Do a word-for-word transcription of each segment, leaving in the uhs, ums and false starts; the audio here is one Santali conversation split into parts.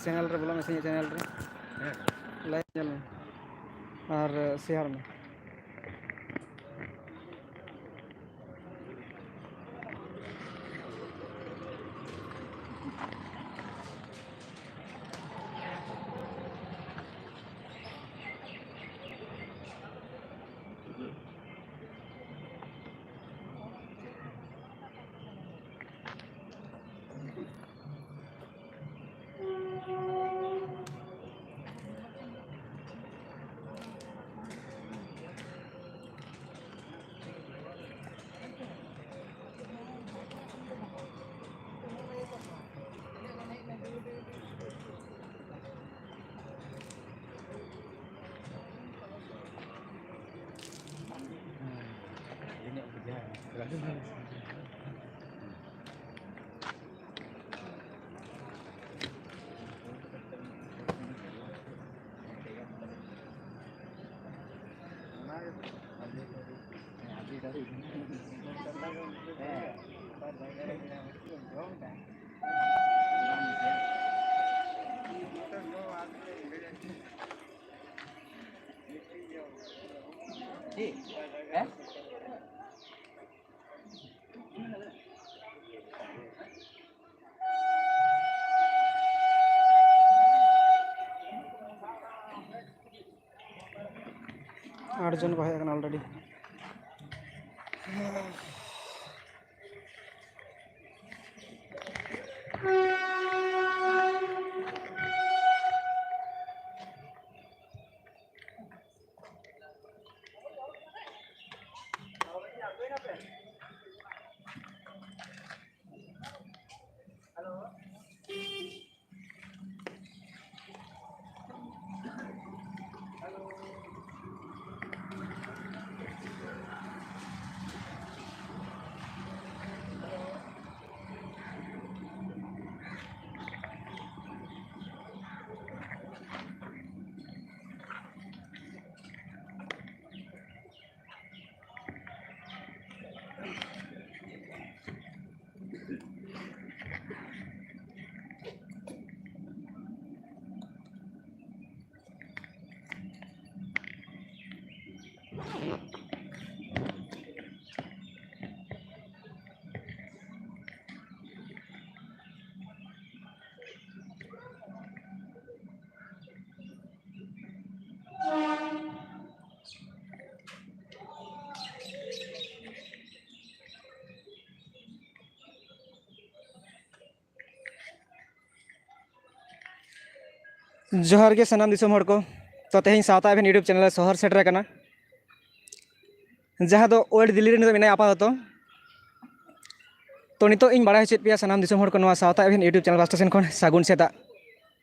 ᱪᱮᱱᱮᱞ ᱨᱮ ᱵᱚᱞᱚ ᱢᱮᱥᱮ, ᱤᱧᱟᱹᱜ ᱪᱮᱱᱮᱞ ᱨᱮ᱾ ᱦᱮᱸ᱾ ᱞᱟᱭᱤᱠ ᱧᱮᱞ ᱢᱮ ᱟᱨ ᱥᱮᱭᱟᱨ ᱢᱮ᱾ ᱟᱴ ᱡᱚᱱ ᱠᱚ ᱦᱮᱡ ᱟᱠᱟᱱᱟ already᱾ ᱡᱚᱦᱟᱨ ᱜᱮ ᱥᱟᱱᱟᱢ ᱫᱤᱥᱚᱢ ᱦᱚᱲ ᱠᱚ᱾ ᱛᱚ, ᱛᱮᱦᱮᱧ ᱥᱟᱶᱛᱟ ᱮᱵᱷᱮᱱ YouTube ᱪᱮᱱᱮᱞ ᱨᱮ ᱥᱚᱦᱚᱨ ᱥᱮᱴᱮᱨ ᱟᱠᱟᱱᱟ, ᱡᱟᱦᱟᱸ ᱫᱚ ᱳᱞᱰ ᱫᱤᱞᱞᱤ ᱨᱮ ᱱᱤᱛᱚᱜ ᱢᱮᱱᱟᱭᱟ ᱟᱯᱟᱛᱚᱛᱚ᱾ ᱛᱚ, ᱱᱤᱛᱚᱜ ᱤᱧ ᱵᱟᱲᱟᱭ ᱦᱚᱪᱚᱭᱮᱫ ᱯᱮᱭᱟ ᱥᱟᱱᱟᱢ ᱫᱤᱥᱚᱢ ᱦᱚᱲ ᱠᱚ ᱱᱚᱣᱟ ᱥᱟᱶᱛᱟ ᱮᱵᱷᱮᱱ YouTube ᱪᱮᱱᱮᱞ ᱯᱟᱥᱴᱟ ᱥᱮᱱ ᱠᱷᱚᱱ ᱥᱟᱹᱜᱩᱱ ᱥᱮᱛᱟᱜ᱾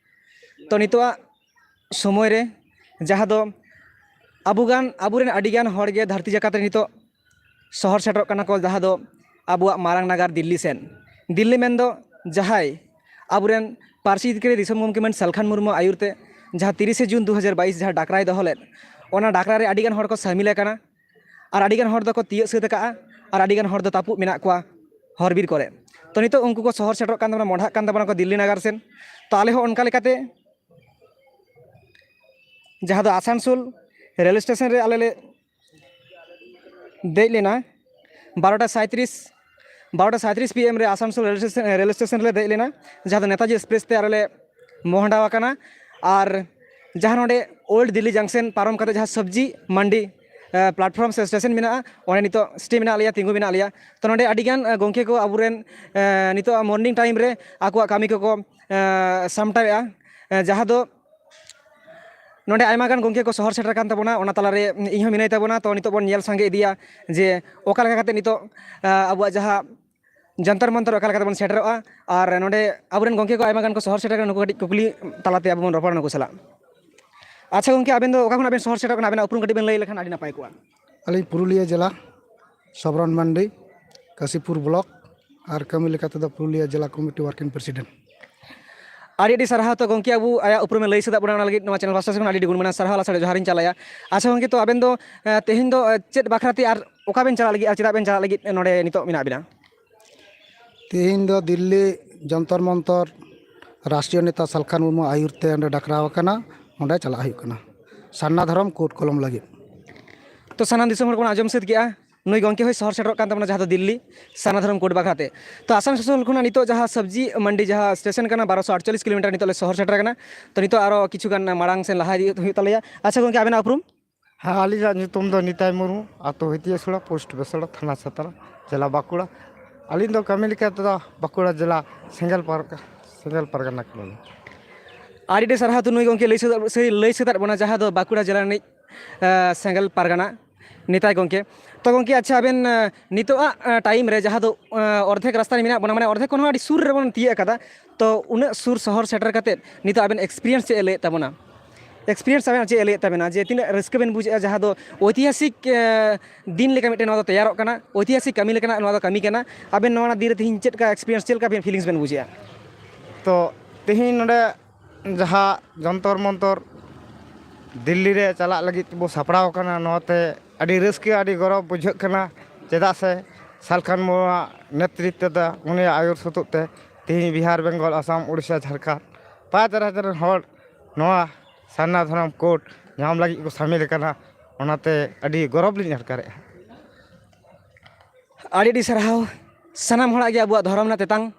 ᱛᱚ, ᱱᱤᱛᱚᱜᱟᱜ ᱥᱚᱢᱚᱭ ᱨᱮ ᱡᱟᱦᱟᱸ ᱫᱚ ᱟᱵᱚᱜᱟᱱ ᱟᱵᱚᱨᱮᱱ ᱟᱹᱰᱤᱜᱟᱱ ᱦᱚᱲ ᱜᱮ ᱫᱷᱟᱹᱨᱛᱤ ᱡᱟᱠᱟᱛ ᱨᱮ ᱱᱤᱛᱚᱜ ᱥᱚᱦᱚᱨ ᱥᱮᱴᱮᱨᱚᱜ ᱠᱟᱱᱟ ᱠᱚ, ᱡᱟᱦᱟᱸ ᱫᱚ ᱟᱵᱚᱣᱟᱜ ᱢᱟᱨᱟᱝ ᱱᱟᱜᱟᱨ ᱫᱤᱞᱞᱤ ᱥᱮᱱ᱾ ᱫᱤᱞᱞᱤ ᱢᱮᱱᱫᱚ ᱡᱟᱦᱟᱸᱭ ᱟᱵᱚᱨᱮᱱ ᱯᱟᱹᱨᱥᱤ ᱡᱤᱛᱠᱟᱹᱨᱤ ᱫᱤᱥᱚᱢ ᱜᱚᱢᱠᱮ ᱢᱟᱹᱱ ᱥᱟᱞᱠᱷᱟᱱ ᱢᱩᱨᱢᱩ ᱟᱹᱭᱩᱨ ᱛᱮ ᱡᱟᱦᱟᱸ ᱛᱤᱨᱤᱥᱮ ᱡᱩᱱ ᱫᱩ ᱦᱟᱡᱟᱨ ᱵᱟᱭᱤᱥ ᱡᱟᱦᱟᱸ ᱰᱟᱠᱨᱟᱭ ᱫᱚᱦᱚ ᱞᱮᱫ, ᱚᱱᱟ ᱰᱟᱠᱨᱟ ᱨᱮ ᱟᱹᱰᱤᱜᱟᱱ ᱦᱚᱲ ᱠᱚ ᱥᱟᱹᱢᱤᱞ ᱟᱠᱟᱱᱟ᱾ ᱟᱨ ᱟᱹᱰᱤᱜᱟᱱ ᱦᱚᱲ ᱫᱚᱠᱚ ᱛᱤᱭᱳᱜ ᱥᱟᱹᱛ ᱟᱠᱟᱫᱼᱟ, ᱟᱨ ᱟᱹᱰᱤᱜᱟᱱ ᱦᱚᱲ ᱫᱚ ᱛᱟᱹᱯᱩᱜ ᱢᱮᱱᱟᱜ ᱠᱚᱣᱟ ᱦᱚᱨ ᱵᱤᱨ ᱠᱚᱨᱮ᱾ ᱛᱚ, ᱱᱤᱛᱚᱜ ᱩᱱᱠᱩ ᱠᱚ ᱥᱚᱦᱚᱨ ᱥᱮᱴᱮᱨᱚᱜ ᱠᱟᱱ ᱛᱟᱵᱚᱱᱟ, ᱢᱚᱰᱷᱟᱜ ᱠᱟᱱ ᱛᱟᱵᱚᱱᱟ ᱠᱚ ᱫᱤᱞᱞᱤ ᱱᱟᱜᱟᱨ ᱥᱮᱱ᱾ ᱛᱚ, ᱟᱞᱮ ᱦᱚᱸ ᱚᱱᱠᱟ ᱞᱮᱠᱟᱛᱮ ᱡᱟᱦᱟᱸ ᱫᱚ ᱟᱥᱟᱱᱥᱳᱞ ᱨᱮᱞ ᱥᱴᱮᱥᱚᱱ ᱨᱮ ᱟᱞᱮ ᱞᱮ ᱫᱮᱡ ᱞᱮᱱᱟ ᱵᱟᱨᱚᱴᱟ ᱥᱟᱸᱭᱛᱨᱤᱥ, ᱵᱟᱨᱚᱴᱟ ᱥᱟᱸᱭᱛᱨᱤᱥ PM ᱨᱮ Asansol rail station, rail station ᱨᱮᱞᱮ ᱫᱮᱡ ᱞᱮᱱᱟ, ᱡᱟᱦᱟᱸ ᱫᱚ ᱱᱮᱛᱟᱡᱤ ᱮᱠᱥᱯᱨᱮᱥ ᱛᱮ ᱟᱞᱮ ᱞᱮ ᱢᱚᱦᱰᱟᱣ ᱟᱠᱟᱱᱟ᱾ ᱟᱨ ᱡᱟᱦᱟᱸ ᱱᱚᱰᱮ ᱳᱞᱰ ᱫᱤᱞᱞᱤ ᱡᱟᱝᱥᱮᱱ ᱯᱟᱨᱚᱢ ᱠᱟᱛᱮ ᱡᱟᱦᱟᱸ ᱥᱚᱵᱽᱡᱤ ᱢᱟᱱᱰᱤ, ᱮ, ᱯᱞᱟᱴᱯᱷᱚᱨᱢ ᱥᱮ ᱥᱴᱮᱥᱚᱱ ᱢᱮᱱᱟᱜᱼᱟ, ᱚᱸᱰᱮ ᱱᱤᱛᱚᱜ ᱥᱴᱮ ᱢᱮᱱᱟᱜ ᱞᱮᱭᱟ, ᱛᱤᱸᱜᱩ ᱢᱮᱱᱟᱜ ᱞᱮᱭᱟ᱾ ᱛᱚ, ᱱᱚᱰᱮ ᱟᱹᱰᱤᱜᱟᱱ, ᱮ, ᱜᱚᱢᱠᱮ ᱠᱚ ᱟᱵᱚᱨᱮᱱ, ᱮ, ᱱᱤᱛᱚᱜ ᱢᱚᱨᱱᱤᱝ ᱴᱟᱭᱤᱢ ᱨᱮ ᱟᱠᱚᱣᱟᱜ ᱠᱟᱹᱢᱤ ᱠᱚᱠᱚ, ᱮ, ᱥᱟᱢᱴᱟᱣᱮᱫᱼᱟ, ᱮ, ᱡᱟᱦᱟᱸ ᱫᱚ ᱱᱚᱰᱮ ᱟᱭᱢᱟ ᱜᱟᱱ ᱜᱚᱢᱠᱮ ᱠᱚ ᱥᱚᱦᱚᱨ ᱥᱮᱴᱮᱨ ᱟᱠᱟᱱ ᱛᱟᱵᱚᱱᱟ, ᱚᱱᱟ ᱛᱟᱞᱟᱨᱮ ᱤᱧ ᱦᱚᱸ ᱢᱮᱱᱟᱭ ᱛᱟᱵᱚᱱᱟ᱾ ᱛᱚ, ᱱᱤᱛᱚᱜ ᱵᱚᱱ ᱧᱮᱞ ᱥᱟᱸᱜᱮ ᱤᱫᱤᱭᱟ ᱡᱮ ᱚᱠᱟ ᱞᱮᱠᱟ ᱠᱟᱛᱮ ᱱᱤᱛᱚᱜ, ᱟ, ᱟᱵᱚᱣᱟᱜ ᱡᱟᱦᱟᱸ ᱡᱚᱱᱛᱚᱨ ᱢᱚᱱᱛᱚᱨ ᱚᱠᱟ ᱞᱮᱠᱟ ᱛᱮᱵᱚᱱ ᱥᱮᱴᱮᱨᱚᱜᱼᱟ᱾ ᱟᱨ ᱱᱚᱰᱮ ᱟᱵᱚᱨᱮᱱ ᱜᱚᱢᱠᱮ ᱠᱚ ᱟᱭᱢᱟ ᱜᱟᱱ ᱠᱚ ᱥᱚᱦᱚᱨ ᱥᱮᱴᱮᱨ ᱟᱠᱟᱱᱟ, ᱱᱩᱠᱩ ᱠᱟᱹᱴᱤᱡ ᱠᱩᱠᱞᱤ ᱛᱟᱞᱟᱛᱮ ᱟᱵᱚ ᱵᱚᱱ ᱨᱚᱯᱚᱲᱟ ᱱᱩᱠᱩ ᱥᱟᱞᱟᱜ᱾ ᱟᱪᱪᱷᱟ ᱜᱚᱢᱠᱮ, ᱟᱵᱮᱱ ᱫᱚ ᱚᱠᱟ ᱠᱷᱚᱱᱟᱜ ᱵᱮᱱ ᱥᱚᱦᱚᱨ ᱥᱮᱴᱮᱨᱚᱜ ᱠᱟᱱᱟ? ᱟᱵᱮᱱᱟᱜ ᱩᱯᱨᱩᱢ ᱠᱟᱹᱴᱤᱡ ᱵᱮᱱ ᱞᱟᱹᱭ ᱞᱮᱠᱷᱟᱱ ᱟᱹᱰᱤ ᱱᱟᱯᱟᱭ ᱠᱚᱜᱼᱟ᱾ ᱟᱹᱞᱤᱧ ᱯᱩᱨᱩᱞᱤᱭᱟᱹ ᱡᱮᱞᱟ, ᱥᱚᱵᱨᱚᱱ ᱢᱟᱱᱰᱤ, ᱠᱟᱥᱤᱯᱩᱨ ᱵᱞᱚᱠ, ᱟᱨ ᱠᱟᱹᱢᱤ ᱞᱮᱠᱟ ᱛᱮᱫᱚ ᱯᱩᱨᱩᱞᱤᱭᱟᱹ ᱡᱮᱞᱟ ᱠᱚᱢᱤᱴᱤ ᱣᱟᱨᱠᱤᱝ ᱯᱨᱮᱥᱤᱰᱮᱱᱴ᱾ ᱟᱹᱰᱤ ᱟᱹᱰᱤ ᱥᱟᱨᱦᱟᱣ᱾ ᱛᱚ ᱜᱚᱢᱠᱮ, ᱟᱵᱚ ᱟᱭᱟᱜ ᱩᱯᱨᱩᱢᱮ ᱞᱟᱹᱭ ᱥᱟᱹᱛᱟᱜ ᱵᱚᱱᱟ, ᱚᱱᱟ ᱞᱟᱹᱜᱤᱫ ᱱᱚᱣᱟ ᱪᱮᱱᱮᱞ ᱯᱟᱥᱴᱟ ᱥᱮᱫ ᱠᱷᱚᱱ ᱟᱹᱰᱤ ᱟᱹᱰᱤ ᱜᱩᱱ ᱢᱟᱱᱟᱣ ᱥᱟᱨᱦᱟᱣ ᱟᱞᱟᱝ ᱥᱟᱞᱟᱜ ᱡᱚᱦᱟᱨᱤᱧ ᱪᱟᱞᱟᱭᱟ᱾ ᱟᱪᱪᱷᱟ ᱜᱚᱢᱠᱮ, ᱛᱚ ᱟᱵᱮᱱ ᱫᱚ, ᱮ, ᱛᱮᱦᱮᱧ ᱫᱚ, ᱮ, ᱪᱮᱫ ᱵᱟᱠᱷᱨᱟ ᱛᱮ ᱟᱨ ᱚᱠᱟ ᱵᱮᱱ ᱪᱟᱞᱟᱜ ᱞᱟᱹᱜᱤᱫ ᱟᱨ ᱪᱮᱫᱟᱜ ᱵᱮᱱ ᱪᱟᱞᱟᱜ ᱞᱟᱹᱜᱤᱫ ᱱᱚᱰᱮ ᱱᱤᱛᱚᱜ ᱢᱮᱱᱟᱜ ᱵᱮᱱᱟ? ᱛᱮᱦᱮᱧ ᱫᱚ ᱫᱤᱞᱞᱤ ᱡᱚᱱᱛᱚᱨ ᱢᱚᱱᱛᱚᱨ ᱨᱟᱥᱴᱨᱤᱭᱚ ᱱᱮᱛᱟ ᱥᱟᱞᱠᱷᱟᱱ ᱢᱩᱨᱢᱩ ᱟᱹᱭᱩᱨ ᱛᱮ ᱚᱸᱰᱮ ᱰᱟᱠᱨᱟᱣ ᱟᱠᱟᱱᱟ, ᱚᱸᱰᱮ ᱪᱟᱞᱟᱜ ᱦᱩᱭᱩᱜ ᱠᱟᱱᱟ ᱥᱟᱨᱱᱟ ᱫᱷᱚᱨᱚᱢ ᱠᱳᱰ ᱠᱚᱞᱚᱢ ᱞᱟᱹᱜᱤᱫ᱾ ᱛᱚ ᱥᱟᱱᱟᱢ ᱫᱤᱥᱚᱢ ᱦᱚᱲ ᱠᱚᱵᱚᱱ ᱟᱸᱡᱚᱢ ᱥᱟᱹᱛ ᱠᱮᱜᱼᱟ, ᱱᱩᱭ ᱜᱚᱢᱠᱮ ᱦᱚᱸᱭ ᱥᱚᱦᱚᱨ ᱥᱮᱴᱮᱨᱚᱜ ᱠᱟᱱ ᱛᱟᱵᱚᱱᱟ ᱡᱟᱦᱟᱸ ᱫᱚ ᱫᱤᱞᱞᱤ ᱥᱟᱨᱱᱟ ᱫᱷᱚᱨᱚᱢ ᱠᱳᱰ ᱵᱟᱠᱷᱨᱟ ᱛᱮ᱾ ᱛᱚ ᱟᱥᱟᱱᱥᱳᱞ ᱠᱷᱚᱱᱟᱜ ᱱᱤᱛᱚᱜ ᱡᱟᱦᱟᱸ ᱥᱚᱵᱽᱡᱤ ᱢᱟᱱᱰᱤ ᱡᱟᱦᱟᱸ ᱥᱴᱮᱥᱚᱱ ᱠᱟᱱᱟ, ᱵᱟᱨᱚᱥᱚ ᱟᱴᱪᱚᱞᱞᱤᱥ ᱠᱤᱞᱳᱢᱤᱴᱟᱨ ᱱᱤᱛᱚᱜ ᱞᱮ ᱥᱚᱦᱚᱨ ᱥᱮᱴᱮᱨ ᱟᱠᱟᱱᱟ᱾ ᱛᱚ ᱱᱤᱛᱚᱜ ᱟᱨᱚ ᱠᱤᱪᱷᱩ ᱜᱟᱱ ᱢᱟᱲᱟᱝ ᱥᱮᱱ ᱞᱟᱦᱟ ᱤᱫᱤ ᱦᱩᱭᱩᱜ ᱛᱟᱞᱮᱭᱟ᱾ ᱟᱪᱪᱷᱟ ᱜᱚᱢᱠᱮ, ᱟᱵᱮᱱᱟᱜ ᱩᱯᱨᱩᱢ? ᱦᱮᱸ, ᱟᱹᱞᱤᱧᱟᱜ ᱧᱩᱛᱩᱢ ᱫᱚ ᱱᱤᱛᱟᱭ ᱢᱩᱨᱢᱩ, ᱟᱹᱛᱩ ᱦᱤᱛᱤᱭᱟᱹᱥᱩᱲᱟ, ᱯᱳᱥᱴ ᱵᱮᱥᱲᱟ, ᱛᱷᱟᱱᱟ ᱪᱷᱟᱛᱱᱟ, ᱡᱮᱞᱟ ᱵᱟᱸᱠᱩᱲᱟ᱾ ᱟᱹᱞᱤᱧ ᱫᱚ ᱠᱟᱹᱢᱤ ᱞᱮᱠᱟ ᱛᱮᱫᱚ ᱵᱟᱸᱠᱩᱲᱟ ᱡᱮᱞᱟ ᱥᱮᱸᱜᱮᱞ ᱯᱟᱨ-, ᱥᱮᱸᱜᱮᱞ ᱯᱟᱨᱜᱟᱱᱟ ᱠᱟᱱᱟᱞᱤᱧ᱾ ᱟᱹᱰᱤ ᱟᱹᱰᱤ ᱥᱟᱨᱦᱟᱣ ᱛᱩᱱᱩᱭ ᱜᱚᱢᱠᱮ ᱞᱟᱹᱭ ᱥᱟᱹᱛ, ᱥᱟᱹᱭ-, ᱞᱟᱹᱭ ᱥᱟᱹᱛᱟᱫ ᱵᱚᱱᱟ, ᱡᱟᱦᱟᱸ ᱫᱚ ᱵᱟᱸᱠᱩᱲᱟ ᱡᱮᱞᱟ ᱨᱤᱱᱤᱡ, ᱮ, ᱥᱮᱸᱜᱮᱞ ᱯᱟᱨᱜᱟᱱᱟ ᱱᱮᱛᱟᱭ ᱜᱚᱢᱠᱮ᱾ ᱛᱚ ᱜᱚᱢᱠᱮ, ᱟᱪᱪᱷᱟ, ᱟᱵᱮᱱ, ᱮ, ᱱᱤᱛᱚᱜᱟᱜ, ᱮ, ᱴᱟᱭᱤᱢ ᱨᱮ ᱡᱟᱦᱟᱸ ᱫᱚ, ᱮ, ᱚᱨᱫᱷᱮᱠ ᱨᱟᱥᱛᱟ ᱨᱮ ᱢᱮᱱᱟᱜ ᱵᱚᱱᱟ, ᱢᱟᱱᱮ ᱚᱨᱫᱷᱮᱠ ᱠᱷᱚᱱ ᱦᱚᱸ ᱟᱹᱰᱤ ᱥᱩᱨ ᱨᱮᱵᱚᱱ ᱛᱤᱭᱟᱹᱜ ᱟᱠᱟᱫᱟ, ᱛᱚ ᱩᱱᱟᱹᱜ ᱥᱩᱨ ᱥᱚᱦᱚᱨ ᱥᱮᱴᱮᱨ ᱠᱟᱛᱮᱫ ᱱᱤᱛᱚᱜ ᱟᱵᱮᱱ ᱮᱠᱥᱯᱤᱨᱤᱭᱮᱱᱥ ᱪᱮᱫ ᱮ ᱞᱟᱹᱭᱮᱫ ᱛᱟᱵᱚᱱᱟ? ᱮᱠᱥᱯᱤᱨᱤᱭᱮᱱᱥ ᱟᱵᱮᱱᱟᱜ ᱪᱮᱫ ᱮ ᱞᱟᱹᱭᱮᱫ ᱛᱟᱵᱮᱱᱟ ᱡᱮ ᱛᱤᱱᱟᱹᱜ ᱨᱟᱹᱥᱠᱟᱹ ᱵᱮᱱ ᱵᱩᱡᱮᱫᱼᱟ, ᱡᱟᱦᱟᱸ ᱫᱚ ᱳᱭᱛᱤᱦᱟᱥᱤᱠ, ᱮ, ᱫᱤᱱ ᱞᱮᱠᱟ ᱢᱤᱫᱴᱮᱱ ᱱᱚᱣᱟ ᱫᱚ ᱛᱮᱭᱟᱨᱚᱜ ᱠᱟᱱᱟ, ᱳᱭᱛᱤᱦᱟᱥᱤᱠ ᱠᱟᱹᱢᱤ ᱞᱮᱠᱟᱱᱟᱜ ᱱᱚᱣᱟ ᱫᱚ ᱠᱟᱹᱢᱤ ᱠᱟᱱᱟ? ᱟᱵᱮᱱ ᱱᱚᱣᱟ ᱫᱤᱱ ᱨᱮ ᱛᱮᱦᱮᱧ ᱪᱮᱫ ᱞᱮᱠᱟ ᱮᱠᱥᱯᱤᱨᱤᱭᱮᱱᱥ, ᱪᱮᱫ ᱞᱮᱠᱟ ᱵᱮᱱ ᱯᱷᱤᱞᱤᱝᱥ ᱵᱮᱱ ᱵᱩᱡᱮᱫᱼᱟ? ᱛᱚ ᱛᱮᱦᱮᱧ ᱱᱚᱰᱮ ᱡᱟᱦᱟᱸ ᱡᱚᱱᱛᱚᱨ ᱢᱚᱱᱛᱚᱨ ᱫᱤᱞᱞᱤ ᱨᱮ ᱪᱟᱞᱟᱜ ᱞᱟᱹᱜᱤᱫ ᱵᱚ ᱥᱟᱯᱲᱟᱣ ᱟᱠᱟᱱᱟ, ᱱᱚᱣᱟᱛᱮ ᱟᱹᱰᱤ ᱨᱟᱹᱥᱠᱟᱹ, ᱟᱹᱰᱤ ᱜᱚᱨᱚᱵᱽ ᱵᱩᱡᱷᱟᱹᱜ ᱠᱟᱱᱟ᱾ ᱪᱮᱫᱟᱜ ᱥᱮ ᱥᱟᱞᱠᱷᱟᱱ ᱢᱩᱨᱢᱩᱣᱟᱜ ᱱᱮᱛᱨᱤᱛᱵ ᱛᱮ, ᱩᱱᱤᱭᱟᱜ ᱟᱹᱭᱩᱨ ᱥᱩᱛᱩᱜ ᱛᱮ ᱛᱮᱦᱮᱧ ᱵᱤᱦᱟᱨ, ᱵᱮᱝᱜᱚᱞ, ᱟᱥᱟᱢ, ᱳᱰᱤᱥᱟ, ᱡᱷᱟᱲᱠᱷᱚᱸᱰ ᱯᱟᱸᱪ ᱨᱟᱡᱽ ᱨᱮᱱ ᱦᱚᱲ ᱱᱚᱣᱟ ᱥᱟᱨᱱᱟ ᱫᱷᱚᱨᱚᱢ ᱠᱳᱰ ᱧᱟᱢ ᱞᱟᱹᱜᱤᱫ ᱠᱚ ᱥᱟᱹᱢᱤᱞ ᱟᱠᱟᱱᱟ᱾ ᱚᱱᱟᱛᱮ ᱟᱹᱰᱤ ᱜᱚᱨᱚᱵᱽ ᱞᱤᱧ ᱟᱴᱠᱟᱨᱮᱜᱼᱟ᱾ ᱟᱹᱰᱤ ᱟᱹᱰᱤ ᱥᱟᱨᱦᱟᱣ᱾ ᱥᱟᱱᱟᱢ ᱦᱚᱲᱟᱜ ᱜᱮ ᱟᱵᱚᱣᱟᱜ ᱫᱷᱚᱨᱚᱢ ᱨᱮᱱᱟᱜ ᱛᱮᱛᱟᱝ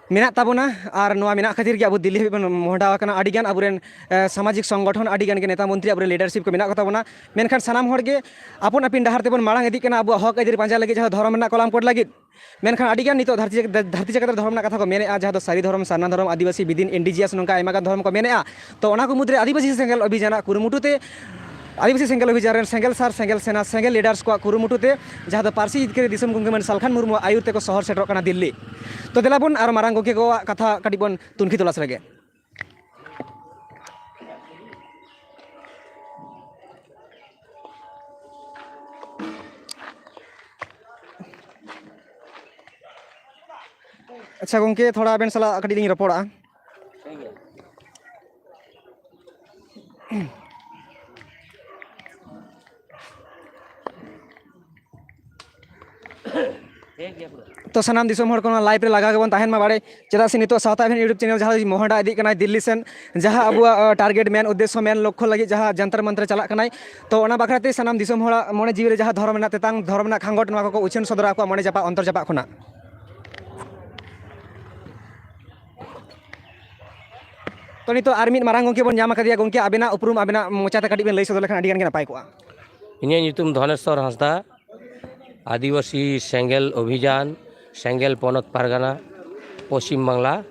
ᱢᱮᱱᱟᱜ ᱛᱟᱵᱚᱱᱟ, ᱟᱨ ᱱᱚᱣᱟ ᱢᱮᱱᱟᱜ ᱠᱷᱟᱹᱛᱤᱨ ᱜᱮ ᱟᱵᱚ ᱫᱤᱞᱞᱤ ᱦᱟᱹᱵᱤᱡ ᱵᱚᱱ ᱢᱚᱦᱰᱟ ᱟᱠᱟᱱᱟ᱾ ᱟᱹᱰᱤᱜᱟᱱ ᱟᱵᱚᱨᱮᱱ, ᱮ, ᱥᱟᱢᱟᱡᱤᱠ ᱥᱚᱝᱜᱚᱴᱷᱚᱱ, ᱟᱹᱰᱤᱜᱟᱱ ᱜᱮ ᱱᱮᱛᱟ ᱢᱚᱱᱛᱨᱤ, ᱟᱵᱚᱨᱮᱱ ᱞᱤᱰᱟᱨᱥᱤᱯ ᱠᱚ ᱢᱮᱱᱟᱜ ᱠᱚᱛᱟ ᱵᱚᱱᱟ, ᱢᱮᱱᱠᱷᱟᱱ ᱥᱟᱱᱟᱢ ᱦᱚᱲ ᱜᱮ ᱟᱯᱚᱱ ᱟᱹᱯᱤᱱ ᱰᱟᱦᱟᱨ ᱛᱮᱵᱚᱱ ᱢᱟᱲᱟᱝ ᱤᱫᱤᱜ ᱠᱟᱱᱟ ᱟᱵᱚᱣᱟᱜ ᱦᱚᱠ ᱟᱹᱭᱫᱟᱹᱨᱤ ᱯᱟᱸᱡᱟ ᱞᱟᱹᱜᱤᱫ, ᱡᱟᱦᱟᱸ ᱫᱚ ᱫᱷᱚᱨᱚᱢ ᱨᱮᱱᱟᱜ ᱠᱚᱞᱟᱢ ᱠᱳᱰ ᱞᱟᱹᱜᱤᱫ᱾ ᱢᱮᱱᱠᱷᱟᱱ ᱟᱹᱰᱤᱜᱟᱱ ᱱᱤᱛᱚᱜ ᱫᱷᱟᱹᱨᱛᱤ, ᱫᱷᱟᱹᱨᱛᱤ ᱡᱟᱠᱟᱛ ᱨᱮ ᱫᱷᱚᱨᱚᱢ ᱨᱮᱱᱟᱜ ᱠᱟᱛᱷᱟ ᱠᱚ ᱢᱮᱱᱮᱫᱼᱟ, ᱡᱟᱦᱟᱸ ᱫᱚ ᱥᱟᱹᱨᱤ ᱫᱷᱚᱨᱚᱢ, ᱥᱟᱨᱱᱟ ᱫᱷᱚᱨᱚᱢ, ᱟᱹᱫᱤᱵᱟᱹᱥᱤ ᱵᱤᱫᱤᱱ, ᱮᱱ ᱰᱤ ᱡᱤ ᱮᱥ, ᱱᱚᱝᱠᱟ ᱟᱭᱢᱟ ᱜᱟᱱ ᱫᱷᱚᱨᱚᱢ ᱠᱚ ᱢᱮᱱᱮᱫᱼᱟ᱾ ᱛᱚ ᱚᱱᱟ ᱠᱚ ᱢᱩᱫᱽᱨᱮ ᱟᱹᱫᱤᱵᱟᱹᱥᱤ ᱥᱮᱸᱜᱮᱞ ᱚᱵᱷᱤᱡᱟᱱᱟᱜ ᱠᱩᱨᱩᱢᱩᱴᱩ ᱛᱮ, ᱟᱹᱫᱤᱵᱟᱹᱥᱤ ᱥᱮᱸᱜᱮᱞ ᱚᱵᱷᱤᱡᱟᱱ ᱨᱮᱱ ᱥᱮᱸᱜᱮᱞ ᱥᱟᱨ, ᱥᱮᱸᱜᱮᱞ ᱥᱮᱱᱟ, ᱥᱮᱸᱜᱮᱞ ᱞᱤᱰᱟᱨᱥ ᱠᱚᱣᱟᱜ ᱠᱩᱨᱩᱢᱩᱴᱩ ᱛᱮ, ᱡᱟᱦᱟᱸ ᱫᱚ ᱯᱟᱹᱨᱥᱤ ᱡᱤᱛᱠᱟᱹᱨᱤ ᱫᱤᱥᱚᱢ ᱜᱚᱢᱠᱮ ᱢᱟᱹᱱ ᱥᱟᱞᱠᱷᱟᱱ ᱢᱩᱨᱢᱩᱣᱟᱜ ᱟᱹᱭᱩᱨ ᱛᱮᱠᱚ ᱥᱚᱦᱚᱨ ᱥᱮᱴᱮᱨᱚᱜ ᱠᱟᱱᱟ ᱫᱤᱞᱞᱤ᱾ ᱛᱚ ᱫᱮᱞᱟ ᱵᱚᱱ ᱟᱨᱚ ᱢᱟᱨᱟᱝ ᱜᱚᱢᱠᱮ ᱠᱚᱣᱟᱜ ᱠᱟᱛᱷᱟ ᱠᱟᱹᱴᱤᱡ ᱵᱚᱱ ᱛᱩᱱᱠᱷᱤ ᱛᱚᱞᱟᱥ ᱞᱮᱜᱮ᱾ ᱟᱪᱪᱷᱟ ᱜᱚᱢᱠᱮ, ᱛᱷᱚᱲᱟ ᱟᱵᱮᱱ ᱥᱟᱞᱟᱜ ᱠᱟᱹᱴᱤᱡ ᱞᱤᱧ ᱨᱚᱯᱚᱲᱟ᱾ ᱛᱚ ᱥᱟᱱᱟᱢ ᱫᱤᱥᱚᱢ ᱦᱚᱲ ᱠᱚ ᱱᱚᱣᱟ ᱞᱟᱭᱤᱵᱷ ᱨᱮ ᱞᱟᱜᱟᱣ ᱜᱮᱵᱚᱱ ᱛᱟᱦᱮᱱ ᱢᱟ ᱵᱟᱲᱮ, ᱪᱮᱫᱟᱜ ᱥᱮ ᱱᱤᱛᱚᱜ ᱥᱟᱶᱛᱟ ᱮᱵᱷᱮᱱ YouTube ᱪᱮᱱᱮᱞ ᱡᱟᱦᱟᱸ ᱫᱚ ᱢᱚᱦᱰᱟ ᱤᱫᱤᱜ ᱠᱟᱱᱟᱭ ᱫᱤᱞᱞᱤ ᱥᱮᱱ, ᱡᱟᱦᱟᱸ ᱟᱵᱚᱣᱟᱜ, ᱟ, ᱴᱟᱨᱜᱮᱴ ᱢᱮᱱ ᱩᱫᱽᱫᱮᱥᱥᱚ ᱢᱮᱱ ᱞᱚᱠᱠᱷᱚ ᱞᱟᱹᱜᱤᱫ ᱡᱟᱦᱟᱸ ᱡᱚᱱᱛᱚᱨ ᱢᱚᱱᱛᱚᱨ ᱪᱟᱞᱟᱜ ᱠᱟᱱᱟᱭ, ᱛᱚ ᱚᱱᱟ ᱵᱟᱠᱷᱨᱟ ᱛᱮ ᱥᱟᱱᱟᱢ ᱫᱤᱥᱚᱢ ᱦᱚᱲᱟᱜ ᱢᱚᱱᱮ ᱡᱤᱣᱤ ᱨᱮ ᱡᱟᱦᱟᱸ ᱫᱷᱚᱨᱚᱢ ᱨᱮᱱᱟᱜ ᱛᱮᱛᱟᱝ, ᱫᱷᱚᱨᱚᱢ ᱨᱮᱱᱟᱜ ᱠᱷᱟᱸᱜᱚᱴ, ᱱᱚᱣᱟ ᱠᱚᱠᱚ ᱩᱪᱷᱟᱹᱱ ᱥᱚᱫᱚᱨᱟ ᱟᱠᱚᱣᱟᱜ ᱢᱚᱱᱮ ᱪᱟᱯᱟᱜ ᱚᱱᱛᱚᱨ ᱪᱟᱯᱟᱜ ᱠᱷᱚᱱᱟᱜ᱾ ᱛᱚ ᱱᱤᱛᱚᱜ ᱟᱨ ᱢᱤᱫ ᱢᱟᱨᱟᱝ ᱜᱚᱢᱠᱮ ᱵᱚᱱ ᱧᱟᱢ ᱟᱠᱟᱫᱮᱭᱟ᱾ ᱜᱚᱢᱠᱮ, ᱟᱵᱮᱱᱟᱜ ᱩᱯᱨᱩᱢ ᱟᱵᱮᱱᱟᱜ ᱢᱚᱪᱟᱛᱮ ᱠᱟᱹᱴᱤᱡ ᱵᱮᱱ ᱞᱟᱹᱭ ᱥᱚᱫᱚᱨ ᱞᱮᱠᱷᱟᱱ ᱟᱹᱰᱤ ᱜᱟᱱ ᱜᱮ ᱱᱟᱯᱟᱭ ᱠᱚᱜᱼᱟ᱾ ᱤᱧᱟᱹᱜ ᱧᱩᱛᱩᱢ ᱫᱷᱚᱱᱮᱥᱣᱚᱨ ᱦᱟᱸᱥᱫᱟ, ᱟᱹᱫᱤᱵᱟᱹᱥᱤ ᱥᱮᱸᱜᱮᱞ ᱚᱵᱷᱤᱡᱟᱱ, ᱥᱮᱸᱜᱮᱞ ᱯᱚᱱᱚᱛ ᱯᱟᱨᱜᱟᱱᱟ, ᱯᱚᱥᱪᱤᱢ ᱵᱟᱝᱞᱟ᱾